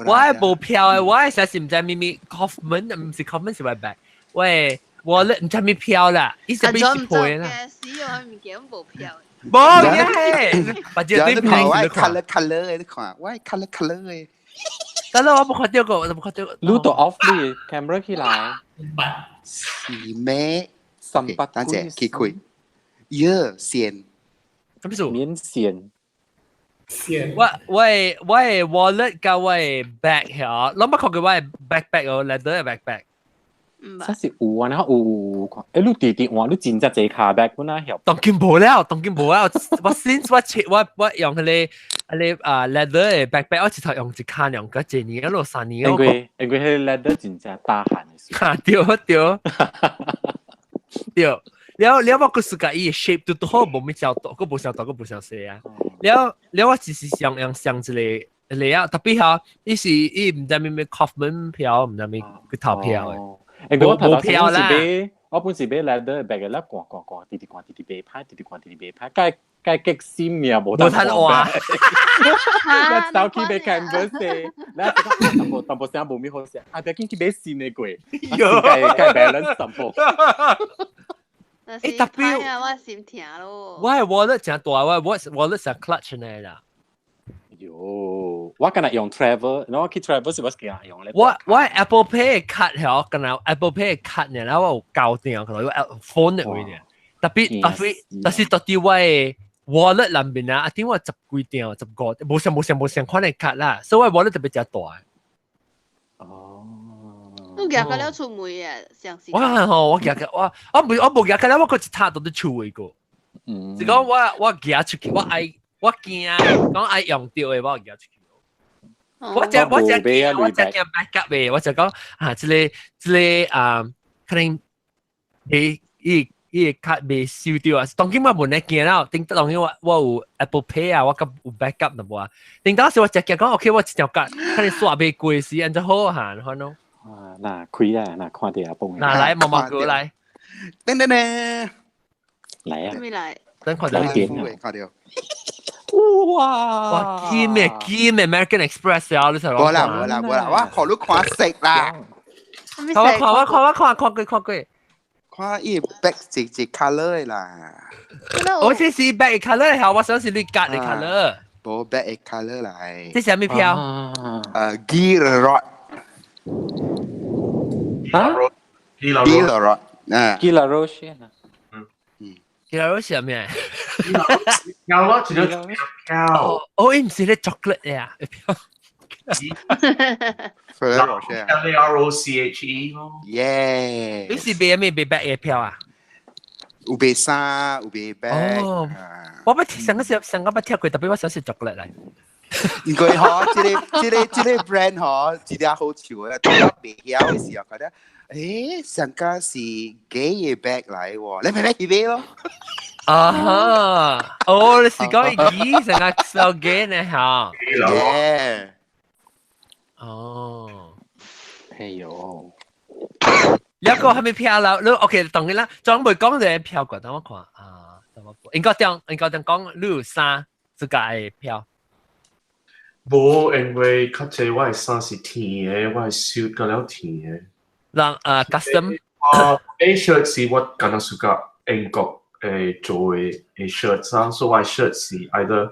我係無票的，我係實是毋知咪咪 Kaufman，毋是 Kaufman 是我 bag，喂，我咧毋知咪票啦，伊是俾是賠啦。死我物件無票。無嘅，把這對票我 color color 的，你看，我 color color 的。但係我無看到過，我無看到過。你都 off 你 camera 起來。是咩？三百等陣，去開。耶，線。什麼意思？免線。我的 wallet 佮我的 bag 遐，攏捌看過我的 backpack 哦，leather 的 backpack。真是有啊，然後有看，欸，你直直換，你真正濟卡 bag 本啊曉。當今無了，當今無了。我 since 我切我我用彼個啊 leather 的 backpack，我一頭用一卡用個一年，一路3年。因為彼個 leather 真正大汗的。哈，對對對。了了，我閣是佮伊 shape 都拄好，無咩小大，閣無小大，閣無小細啊。了了，我只是想用想一個嚟啊，特別吼，伊是伊毋知咩咩 Kaufman 票，毋知咩去投票的。欸，我頭先是買，我本是買 leather bag 的，掛掛掛，直直掛直直袂歹，直直掛直直袂歹，該該激心呀，無得換。我走去買 canvas 的，然後淡薄淡薄聲無咩好食，啊，別緊去買新的過，該該 balance 淡薄。欸，特別我心疼咯。我的 wallet 誠大，我 wallet 成 clutch 呢啦。喲，我敢若用 travel，然後去 travel 是我驚用咧。我 Apple Pay 卡曉，敢若 Apple Pay 卡呢，然後我有交定，可能有 phone 的位呢。特別特別，但是到底我的 wallet 內面啊，啊頂我十幾張、15，無相無相無相款的卡啦，所以我 wallet 特別誠大。哦。你舉個了出門啊？上次。我吼，我舉個我我唔我無舉個了，我閣一塔都佇厝的個。是講我舉出去，我愛我驚講愛用著的，我舉出去。我只驚 backup 的，我就講啊，這個啊，可能伊伊伊個卡未收著啊。當今我無咧驚啦，頂當今我有 Apple Pay 啊，我閣有 backup 淡薄啊。頂當時我只驚講，OK，我一條卡可能刷袂過時，按怎好行，可能。啊，嗱開啊，嗱看到阿崩。嗱來，毛毛哥來。噔噔噔，來啊！咩嚟？等看到來點啊！看到。哇！哇，金嘅金嘅 American Express 啊，你睇無啦無啦無啦，我看你看色啦。我看我看我看看過看過。看伊 bag 是一 colour 的啦。我這是 bag colour 嚇，我想是你夾的 colour。無 bag colour 來。這是啥物票？Guy Laroche。啊？Guy Laroche。啊。 Guy Laroche 啊。 Guy Laroche 係咩？有咯，除咗票。哦，伊毋是咧 chocolate 呀，票。 Ferrero Rocher。 L A R O C H E 咯。耶！你是買咩買 bag 嘅票啊？有賣衫，有賣 bag。哦，我捌上個時上個捌聽過，特別我想食 chocolate 來。因為嗬，這個 brand 嗬，真係好笑嘅。當我未曉嘅時候，覺得，上個是假嘅 bag 來喎，你咪買去買咯。啊哈！哦，你是講伊成個 spell gay 呢嚇？耶！哦，哎呦，有個係咪票啦？你 OK，當然啦，專門講這個票過，等我看啊，等我應該點應該點講，你有衫自家的票？無，因為較濟我的衫是天的，我的 suit 甲了天的。人啊，custom 啊，A shirt 是我敢若 suka 英國做的 shirt 衫，所以我的 shirt 是 either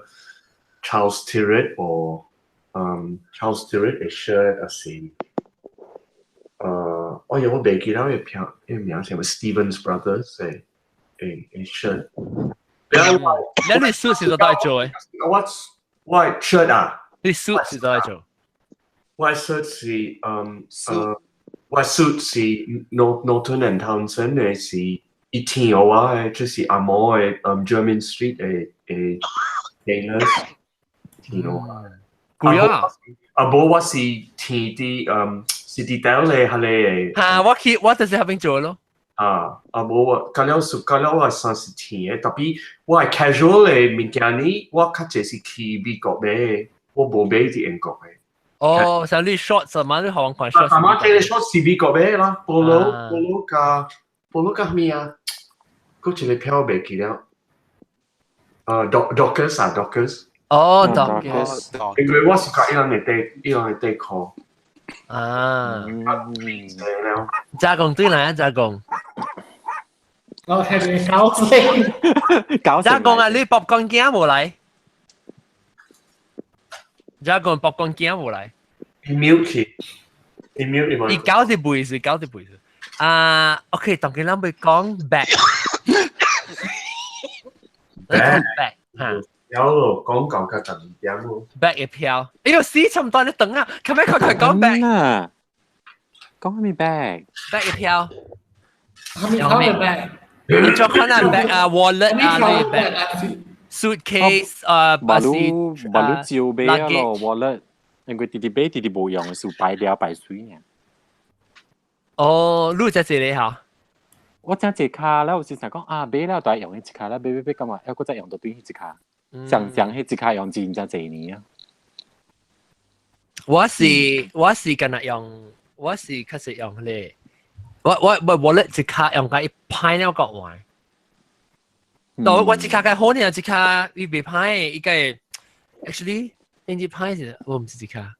Charles Tyrwhitt or Charles Tyrwhitt 的 shirt，還是哎呀，我袂記得伊名伊名啥物 Stevens Brothers 的 shirt。你 suit 是佗做的？我的 shirt 啊？你 suit 是佗做？我的 shirt 是我 suit 是 Norton and Townsend 的是伊天我的，就是阿毛的Jermyn Street 的 tailors 天我。貴啊！啊無，我是天佇Citadel 的彼個。嚇！我去，我就是彼邊做咯。啊啊無我，甲了是甲了我的衫是天的，特別我的 casual 的物件呢，我較濟是去美國買的，我無買佇英國的。哦，像你 shorts 嘛，你學款 shorts。啊嘛，這個 shorts 是美國買的啦，Polo Polo 加 Polo 加咩啊？閣一個票袂記了。Dockers 啊，Dockers。哦，Dockers。因為我是佮伊人的底，伊人的底褲。啊。加工對來啊，加工。我聽你搞死。搞加工啊！你 popcorn 鏡無來？加工 popcorn 鏡無來？伊 mute 去，伊 mute 伊伊搞是背是搞是背是。啊，OK，當佢咱欲講 bag。 bag bag 嚇。有咯，講到較12點咯。 bag 嘅票，哎呦死，差唔多你等啊，可唔可以快快講 bag？啊，講咩 bag？ bag 嘅票。係咪 bag？你做可能 bag 啊，wallet 啊，你 bag。suitcase 啊，馬路馬路照買啊咯，wallet，因為直直買直直無用，是擺了擺水呢。哦，你只一個嚇？我整一卡了，有時想講啊，買了就愛用彼一卡啦，買買買，感覺猶閣再用到對彼一卡，上上彼一卡用真正濟年啊。我是敢若用，我是確實用咧。我 wallet 一卡用甲伊歹了閣換。但我一卡較好呢，一卡伊袂歹，伊個 actually 邊隻歹是，我毋是一卡。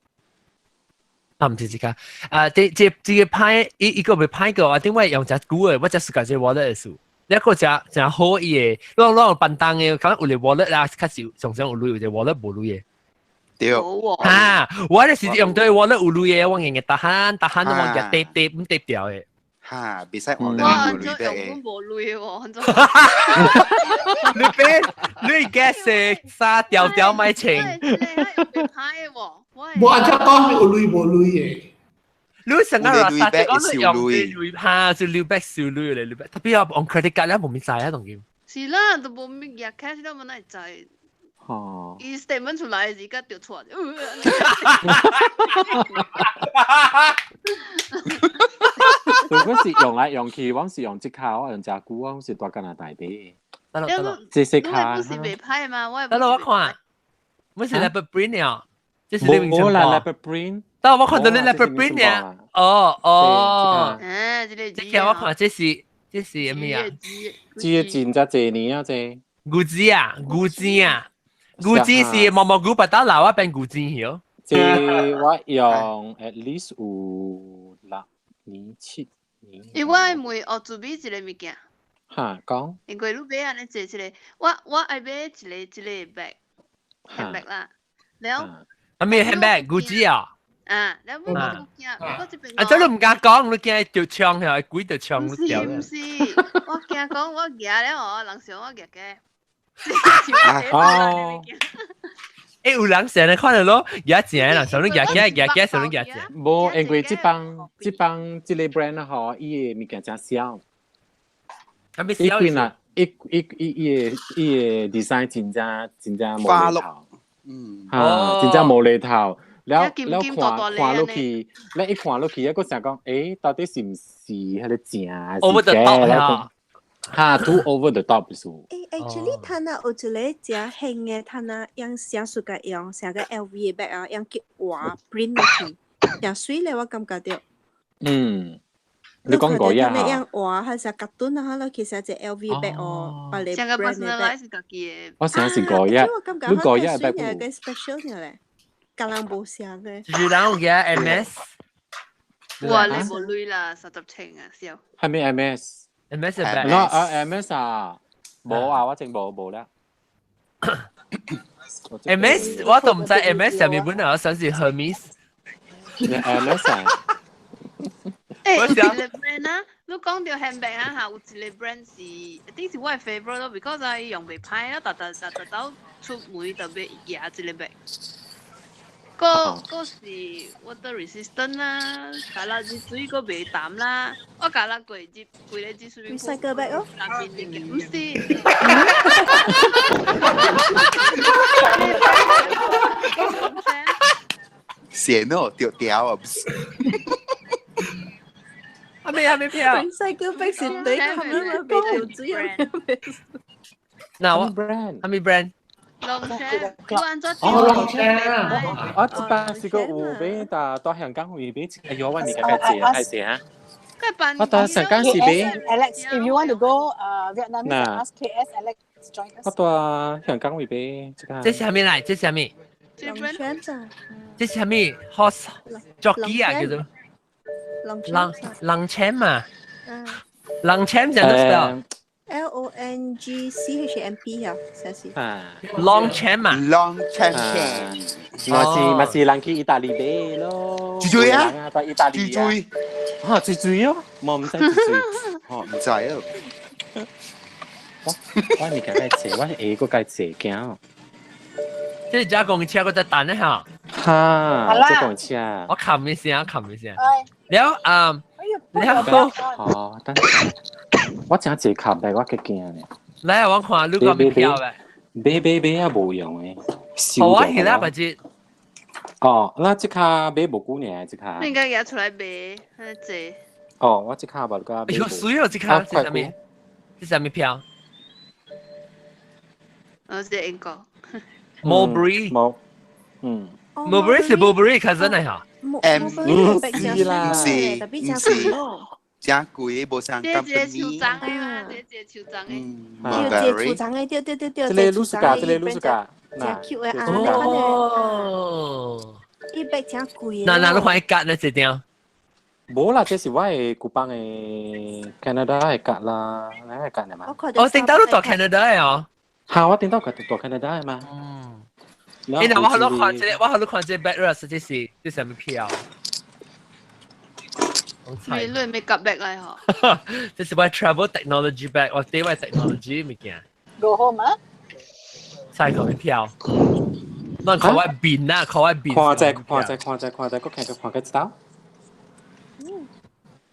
啊，毋是一卡。啊，這個歹，伊個袂歹過，啊，頂我用誠久的，我才是家這 wallet 的數。你個誠誠好伊的，攏攏便當的，可能有個 wallet 啦，較是常常有鐳，有個 wallet 無鐳的。對。哈，我就是用對 wallet 有鐳的，我硬硬逐項逐項都往夾疊疊咁疊掉的。哈，袂使用我按怎用本無鐳喎，按怎？你別你 guess 衫條條買穿。袂歹喎。無按怎講有鐳無鐳的。你成個話殺講你用鐳哈，就鐳 bag 少鐳咧，鐳 bag 特別有用 credit card 咧，無咪知啊，當然。是啦，都無物件 cash 了，嘛哪會知？哦。伊 statement 出來時，甲著錯。如果是用來用去，我是用這卡，我用誠久，我是蹛加拿大買。得咯得咯，這些卡。不是袂歹嗎？我得咯，我看，我是 leopard print 了，這是你名無啦 leopard print。但我看到你 leopard print 了。哦哦。嗯，這個這個我看這是。這是咩啊？這真正濟年啊，這牛子啊，牛子啊，牛子是毛毛牛把打老啊變牛子曉。這我用 at least 有6年7年。因為我愛問哦，準備一個物件。哈，講。因為你買按呢坐一個，我愛買一個一個 bag，handbag 啦。了。啊咩 handbag？牛子啊？啊，了我驚，我這邊。啊，這你毋敢講，你驚著槍係鬼著槍。毋是毋是，我驚講我舉了哦，人想我舉嘅。哦。欸，有人成日看到咯，舉正人想你舉舉舉舉，想你舉正。無，因為這幫這個 brand 吼，伊的物件誠痟。伊幾若伊的 design 真正真正無厘頭。哈，真正無厘頭。了了看看落去，你一看落去，一個想講，欸，到底是毋是彼個正還是假？哈，too over the top 是。欸，actually，他那有一個誠興的，他那用啥數個用，成個 LV 的 bag 啊，用去畫 print 落去，誠媠咧，我感覺著。嗯，你講過呀？用畫還是卡通啊？落去寫一個 LV bag 哦，別個 brand 的 bag。我想是過呀，你過呀 bag 個 special 咧。甲人無相嘅。就是人有嘅 MS。哇！你無鐳啦，30千啊，笑。係咩 MS？MS 係我啊 MS 啊，無啊，我淨無啦。 MS 我都毋知 MS 上面本來我想是 Hermes。 MS 啊。欸，有一個 brand 啊，你講著 handbag 啊嚇，有一個 brand 是，一定是我的 favourite 咯，because 啊，伊用袂歹啊，逐逐逐逐走出門特別舉這個 bag。個是 water resistant 啦，加啦入水個袂澹啦，我加啦過入規個入水。 Recycle bag 哦。毋是。線哦，掉掉啊！阿咩阿咩票？Recycle bag 是對他們袂掉水啊！嗱我 brand，阿咩 brand？哦，Longchamp，我這擺是個有買，但到香港會買，哎呦，我物件較濟啊，歹勢啊。我到香港是買。 Alex, if you want to go Vietnam, ask KS Alex join us。我到香港會買這個。這是啥物來？這是啥物？這是啥物？Horse jockey 啊，叫做。Longchamp 啊。Longchamp 怎樣 spell？ LONGCHMP 啊，寫是。 Longchamp 啊，Longchamp，嘛是人去意大利買咯。最最啊，到意大利最最，嚇最最哦，我毋知最最，哦毋知啊。我物件較濟，我下個該濟驚。這是遮公車，我在等一下。哈，這公車。我冚一聲，冚一聲。了啊，了哦，等。我真濟卡，但我較驚咧。來，我看你講咩票咧？買買買啊，無用的。哦，我現在不知。哦，那這卡買無久呢？這卡。應該拿出來賣，很濟。哦，我這卡無個。哎呦，水哦！這卡這啥物？這啥物票？哦，這英國。 Mulberry。冇。嗯。 Mulberry 是 Mulberry cousin 嚟嚇。唔是啦，唔是，唔是。真貴，無相這這樹欉的嘛，這這樹欉的。對，這樹欉的，對對對對。這個露蘇卡，這個露蘇卡，真 cute 的啊！哦。伊白真貴。那那你看伊夾呢這張？無啦，這是我的古邦的 Canada 的卡啦，哪個卡呢嘛？哦，頂到你住 Canada 的哦。哈，我頂到佢住 Canada 的嘛。嗯。欸，那我好多看這個，我好多看這個 bag 實際是這啥物票？你你沒夾 bag 來嗬？這是我 travel technology bag，我對我 technology 物件。 Go home 啊？猜個票？咱看我面啊，看我面。看者，看者，看者，看者，我看個看個知道。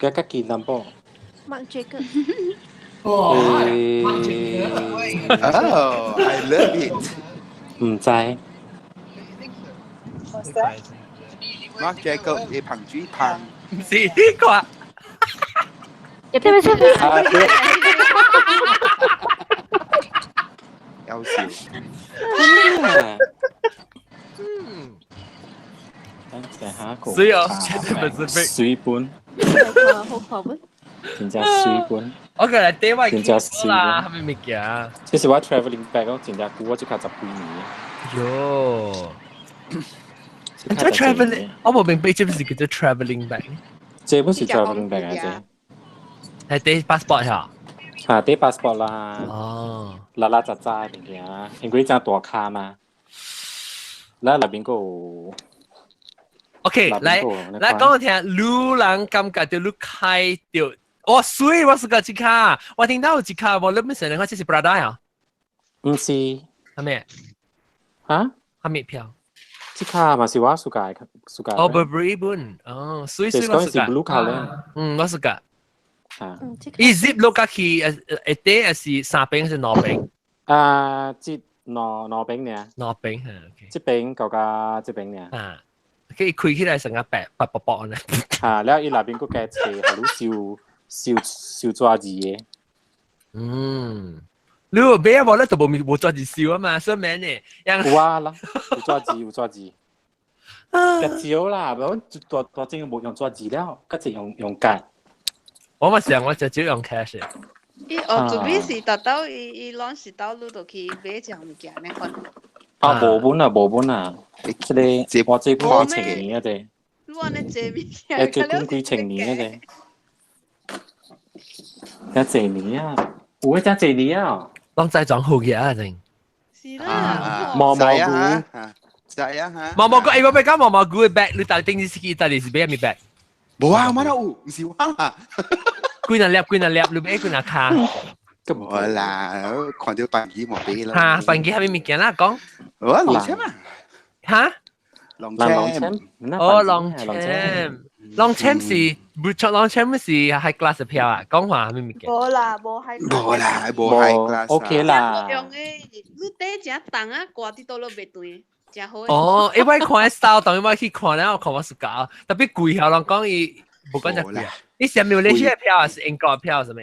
較較近淡薄。 Marc Jacob。哦，Oh, I love it。毋知。 Marc Jacob 嘅彭主彭。唔是呢個啊！有啲咩先？有笑。嗯。等下個。水哦，絕對不是水本。好看本。真正水本。我過來底我真正水啦，啥物物件？這是我 travelling bag 哦，真正久，我這卡十幾年。喲，這 travelling，我無明白這不是叫做 travelling bag。這不是 travelling bag 啊，這係帶 passport 嚇。啊，帶 passport 啦。哦。拉拉雜雜的物件，因為真大卡嘛。咱內邊閣有。 OK，來來講我聽，女人感覺著你開著，哇水，我是個這卡，我聽到有一卡，無你們承認我這是 Prada 啊？毋是。啥物？哈？啥物票？這卡嘛是我 suka suka。哦，Burberry 本，哦，水水我 suka。是 blue colour。嗯，我 suka。啊。伊 zip 落甲去，下底還是三邊還是兩邊？啊，這兩邊爾。兩邊嚇，OK。這邊到甲這邊爾。啊。可以開起來成個白白薄薄呢。嚇，了伊內邊閣加冊，予你收收收紙字的。嗯，你有買無？你都無無紙字收啊嘛，所以免呢。有啊啦，有紙字有紙字。較少啦，無大大正無用紙字了，較濟用用卡。我嘛是，我就少用 cash。伊哦，準備是達到伊伊攏是到你就去買一項物件，你看。啊，無本啊，無本啊，這個我這幾千年啊，這。你按呢這物件。欸，這幾千年啊，這。這濟年啊，有的真濟年啊。攏在裝好嘢啊，真。是啦。毛毛菇。知啊嚇。毛毛菇，欸，我欲講毛毛菇的 bag，你到底頂次去意大利是買啥物 bag？無啊，我哪有，毋是我啦。幾若粒，幾若粒，你買幾若卡？無啦，看著班機無買啦。嚇，班機啥物物件啦？講。我 Longchamp 啊。嚇？Longchamp。哦，Longchamp。Longchamp 是，不錯，Longchamp 是 high class 的票啊，講話啥物物件？無啦，無 high。無啦，無 high class。 OK 啦。用的，你底誠重啊，掛佇倒落袂斷，誠好。哦，因為看 style，當我去看了，我看我 suka，特別貴下，人講伊無講遮貴。你是馬來西亞票還是英國的票？啥物？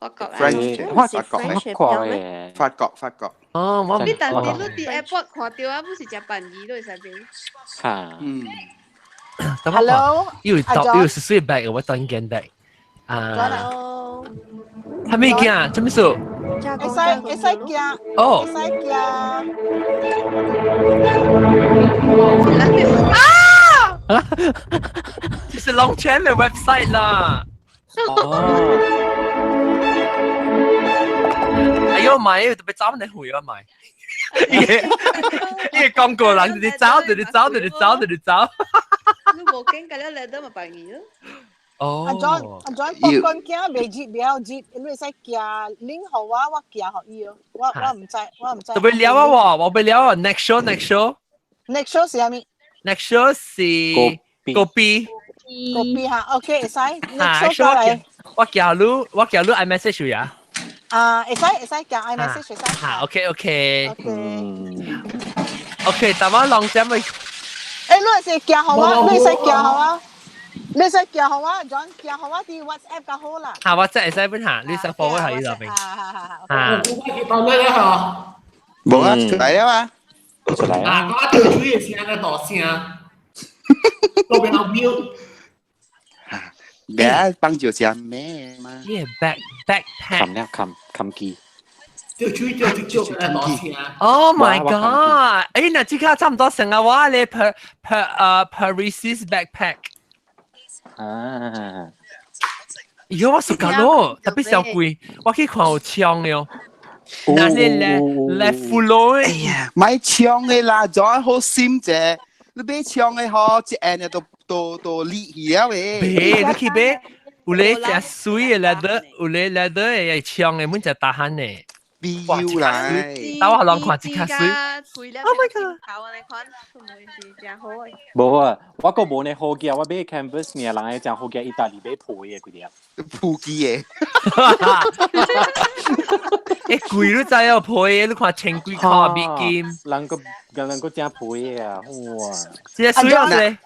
法國啊， French，法法國 French 國的。法國法國。哦，我你但是你佇 airport 看著啊，不是誠便宜，你會使買。嚇。嗯。 Hello，又又是水 bag，我當肩 bag。啊。 Hello。啥物件？啥物事？會使會使行。哦。會使行。啊！這是 Longchamp 的 website 啦。哦。哎呦買，特別走你會啊買。伊個廣告人直直走，直直走，直直走，直直走。你無見甲了來得嘛便宜咯。哦。阿 John，阿 John，popcorn 囝袂熱，袂曉熱，你會使寄 link 予我，我寄予伊哦。我我毋知，我毋知。特別了啊喎，我欲了啊，next show，next show。 Next show 是啥物？Next show 是高 B。高 B 哈，OK 會使。Next show 過來。我寄你，我寄你 iMessage 呀。啊，會使會使寄 iMessage 會使。嚇，OK OK。嗯。 OK，但我 Longchamp 咪。欸，你會使寄予我，你會使寄予我，你會使寄予我，John 寄予我佇 WhatsApp 較好啦。嚇，我真會使分下，你使 forward 喺呢邊。嚇嚇嚇嚇。我到咧嚇。無啊，出來了啊。出來啊！我跳水的聲咧大聲，都變到 mute。咩幫住食咩嘛？呢個 backpack。冚了冚冚機。跳水跳足足咧大聲。 Oh my god！欸，那這個差唔多成個我咧 per per Paris backpack。啊！咦，我 suka 咯，特別小貴，我去看有槍了。那你咧咧俘虜？哎呀，買槍的啦，仲好心者，你買槍的嗬，一按就都都都裂去了誒。別，你去買，有咧隻水的 leather，有咧 leather 的槍的，每隻大漢的。必要啦。但我攏看一較水。 Oh my god！無啊，我閣無呢好嘅，我買 canvas 爾，人會誠好嘅，意大利買皮的幾粒。鋪機的。欸，貴你知哦，皮的你看千幾塊美金。人閣人閣誠皮的啊，哇！這個水啊，這。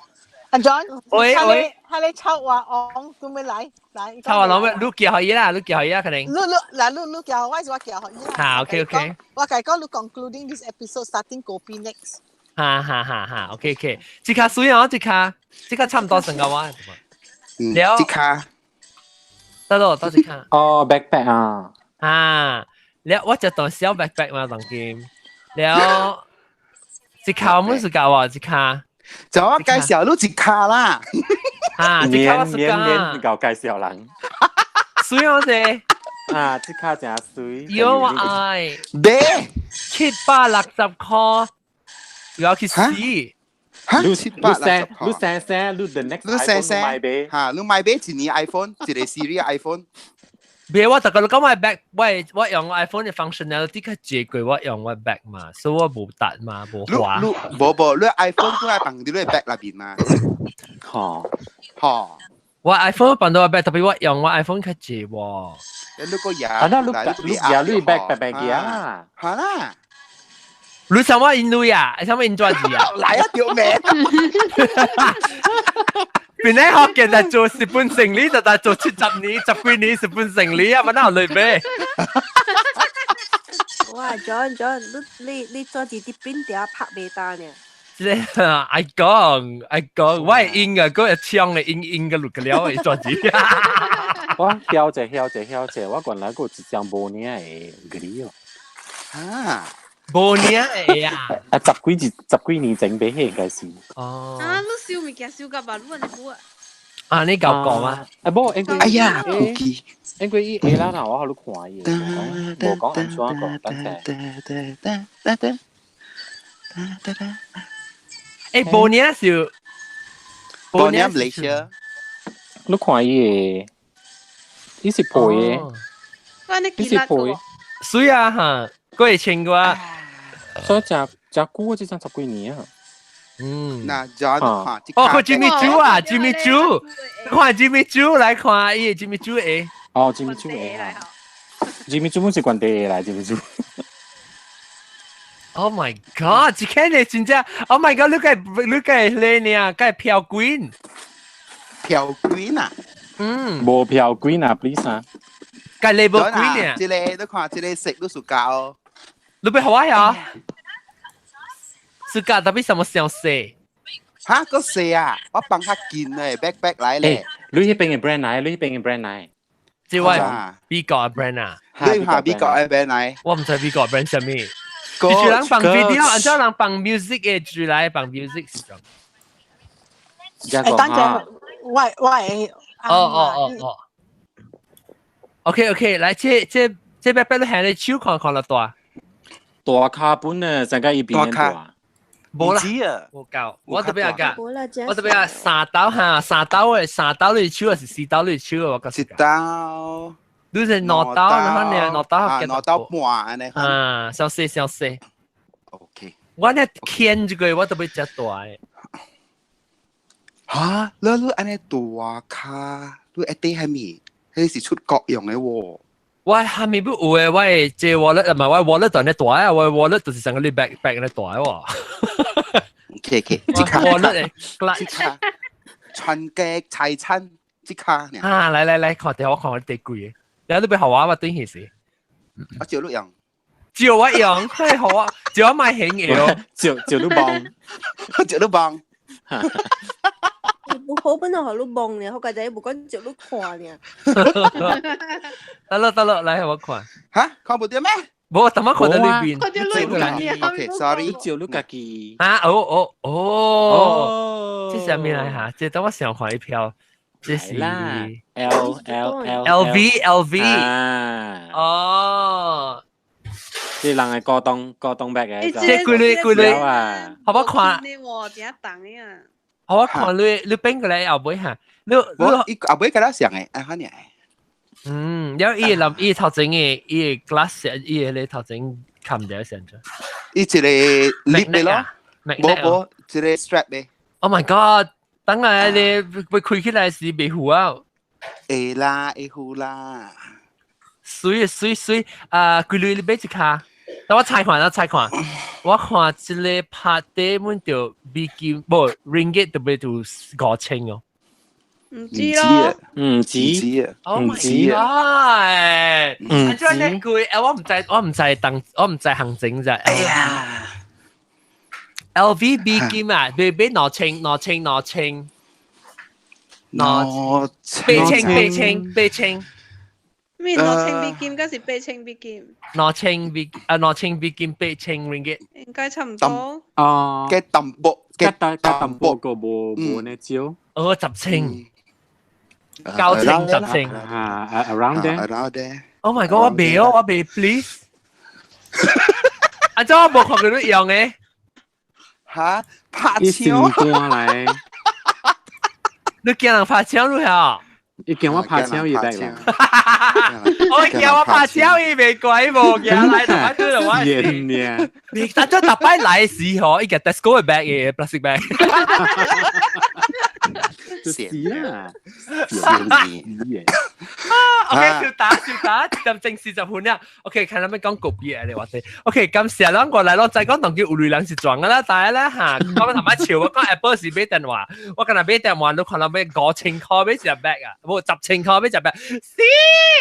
阿 John，喂喂，係你臭話昂，準備來來。臭話朗咩？你寄予伊啦，你寄予伊啊，可能。你你嗱，你你寄予我，是我寄予伊啦。嚇，OK OK。我共伊講，你 concluding this episode starting copy next。哈哈哈哈，OK OK，這卡水啊，這卡，這卡差唔多成個話。了。這卡。得咯，多一卡。哦，backpack 啊。啊，了我就當小 backpack 嘛，當今。了，一卡我們是教啊，一卡。就我介紹你一卡啦。啊，一卡我是免免搞介紹人。水我啫。啊，這卡真水。有我愛。買760塊，要去死。你760你生生，你 the next 你生生買買，嚇，你買買一年 iPhone，一個 series iPhone。別我就覺得講我 bag，我用 iPhone 嘅 functionality 較濟過我用我 bag 嘛，所以我無達嘛，無花。你無無，你 iPhone 都係放佇你 bag 內邊嘛。吼吼，我 iPhone 放到我 bag，特別我用我 iPhone 較濟喎。你個嘢，啊，那你你也你 bag 白白嘅啊？係啦。你想我印女啊？你想我印做字啊？來啊，條命！邊咧學嘅就做蝕本生理，就但做70年、十幾年蝕本生理啊！乜哪有類比？哇，John John，你做字啲邊條拍袂單呢？這個愛講愛講，我係應啊，嗰個槍嘅應應嘅錄個了，做字。我曉者曉者曉者，我原來個一張無領的嗰啲哦。啊！無領的啊！啊，十幾年前買應該是。哦。啊，你燒物件燒到吧，你按呢久啊？啊，你夠講啊？啊，無，因為哎呀，唔記。因為伊下啦，嗱，我予你看伊，無講按怎講，等下。欸，無領是。無領馬來西亞。你看伊個，伊是配的。伊是配。水啊哈，過千個。所以誠誠久啊，這張十幾年啊。嗯。那 John 看，哦，看 Jimmy Choo 啊，Jimmy Choo，看 Jimmy Choo 來看伊個 Jimmy Choo 的。哦，Jimmy Choo 的啊。Jimmy Choo 本是關地的來，Jimmy Choo。 Oh my god！這個呢真正，Oh my god！你個咧呢？個飄滾，飄滾啊？嗯。無飄滾啊，please 啊。個 label 滾呢？這個你看，這個色都屬膠。你要予我呀？暑假特別什麼小細？嚇，個細啊！我幫較近咧，backpack 來咧。你彼邊的 brand 來，你彼邊的 brand 來。這位美國的 brand 啊？你下美國的 brand 來。我毋知美國 brand 啥物。就是人放 video，按照人放 music 的，就來放 music 是種。欸，等陣，我會。哦哦哦哦。OK OK，來，這邊你行你手看看了大。大卡本呢，成個一邊大。無啦，無夠，我特別啊個，我特別啊3刀哈，三刀的三刀你手還是4刀你手我一刀。你是2刀，然後呢2刀2刀半按呢。啊，小細小細。 OK。我呢牽這個我特別食大的。嚇！你按呢大卡，你一啲係咪？彼是出國用的喎。我下面不有的，我的這 wallet 唔係我 wallet 就呢大啊，我 wallet 就是成個你 backpack 呢大喎。 OK OK，這卡 wallet 的這卡，全家財產這卡。啊，來來來，看下我看我第幾個，你都欲予我嘛？等彼時。我照你用。照我用，嘿好啊，照我買顯嘅哦。照你幫，照你幫。無好本來予你望呢，好佳哉無講照你看呢。得啦得啦，來予我看。嚇，看無著咩？無，怎麼看到裏邊？看到裏邊。 OK，sorry。照你家己。啊，哦哦哦，這是啥物來哈？這等我想看一票。這是 L L L L V L V。哦。這人的高檔高檔 bag 嘅。這幾類幾類啊？好我看。你喎，真重呀！好我看你變過來後尾哈，你你後尾敢若像的，啊，可能。嗯，了伊諗伊頭前的伊個 glass，伊個咧頭前冚掉上咗。伊一個 lip 的咯，無無一個 strap 的。 Oh my god！等下你會開起來是袂糊啊？會啦，會糊啦。水水水啊！幾鐳你買一卡？等我猜看，我猜看，我看這個拍底滿就美金，無 ringgit 就欲就5000哦。毋知咯，毋知， Oh my god！毋知。這樣貴，我毋知，我毋知當，我毋知行情咋。哎呀！LV 美金啊，欲買2000，兩千，兩千，兩8000，八千，八千。咩2000美金，嗰是8000美金？兩千美啊，兩千美金8000 ringgit。應該差唔多。哦，嘅淡薄，嘅淡淡薄個無無呢少。哦，10千，9千10千。啊，around there。 Around there。 Oh my god！我未哦，我未，please。啊，這我無看過你用嘅。嚇，拍伊先槍。過來。你驚人拍槍你嚇？伊驚我拍槍伊得啦。我驚我拍槍伊袂過，伊無驚來，逐擺對我。煙呢？你但這逐擺來時吼，伊個 Tesco 的 bag 嘅 plastic bag。是啦，是。 OK，小打小打，咁正40分啦。OK，看咱們講個別嘅話題。OK，感謝咱過來咯，再講當叫有類人是撞噶啦，但係咧嚇，講頭擺笑我講 Apple 是買電話，我今日買電話，你看到買5000塊買一隻 bag 啊，無10千塊買一隻 bag。是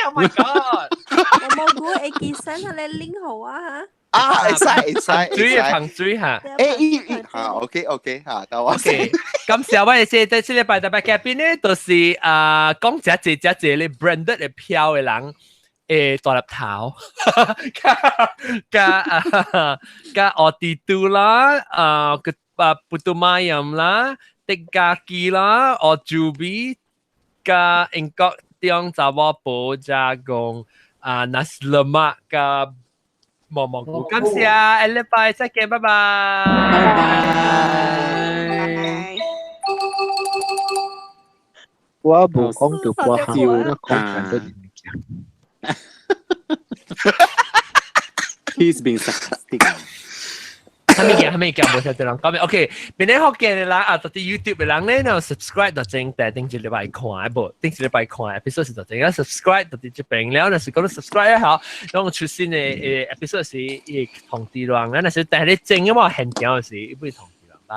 ，Oh my god！我冇估會記 send 佢哋 link 好啊嚇。啊，會使會使，水嘅捧水嚇。誒，伊伊嚇，OK OK 嚇，等我 OK，感謝我哋這這這禮拜特別嘉賓呢，就是啊講這濟這濟咧 branded 的票的人，大粒頭，加啊加奧迪都啦，啊個啊布杜馬音啦，迪加基啦，奧朱比，加英國中查某婆加講啊 nasi lemak 加毛毛菇，感謝，下禮拜再見，拜拜。拜拜。我無講到我笑，我講緊都物件。 He's being sarcastic。係咪嘅？係咪嘅？冇錯，對人講咩？OK，邊啲福建嘅人啊，到啲 YouTube 嘅人咧，就 subscribe 就正，但係頂一禮拜看無，頂一禮拜看 episode 是就正，啊 subscribe 到啲這邊了，若是講 subscribe 一下，當出新的 episode 時，伊會通知人，啊，若是但係你正嘅話，現場時，伊會通知人，拜。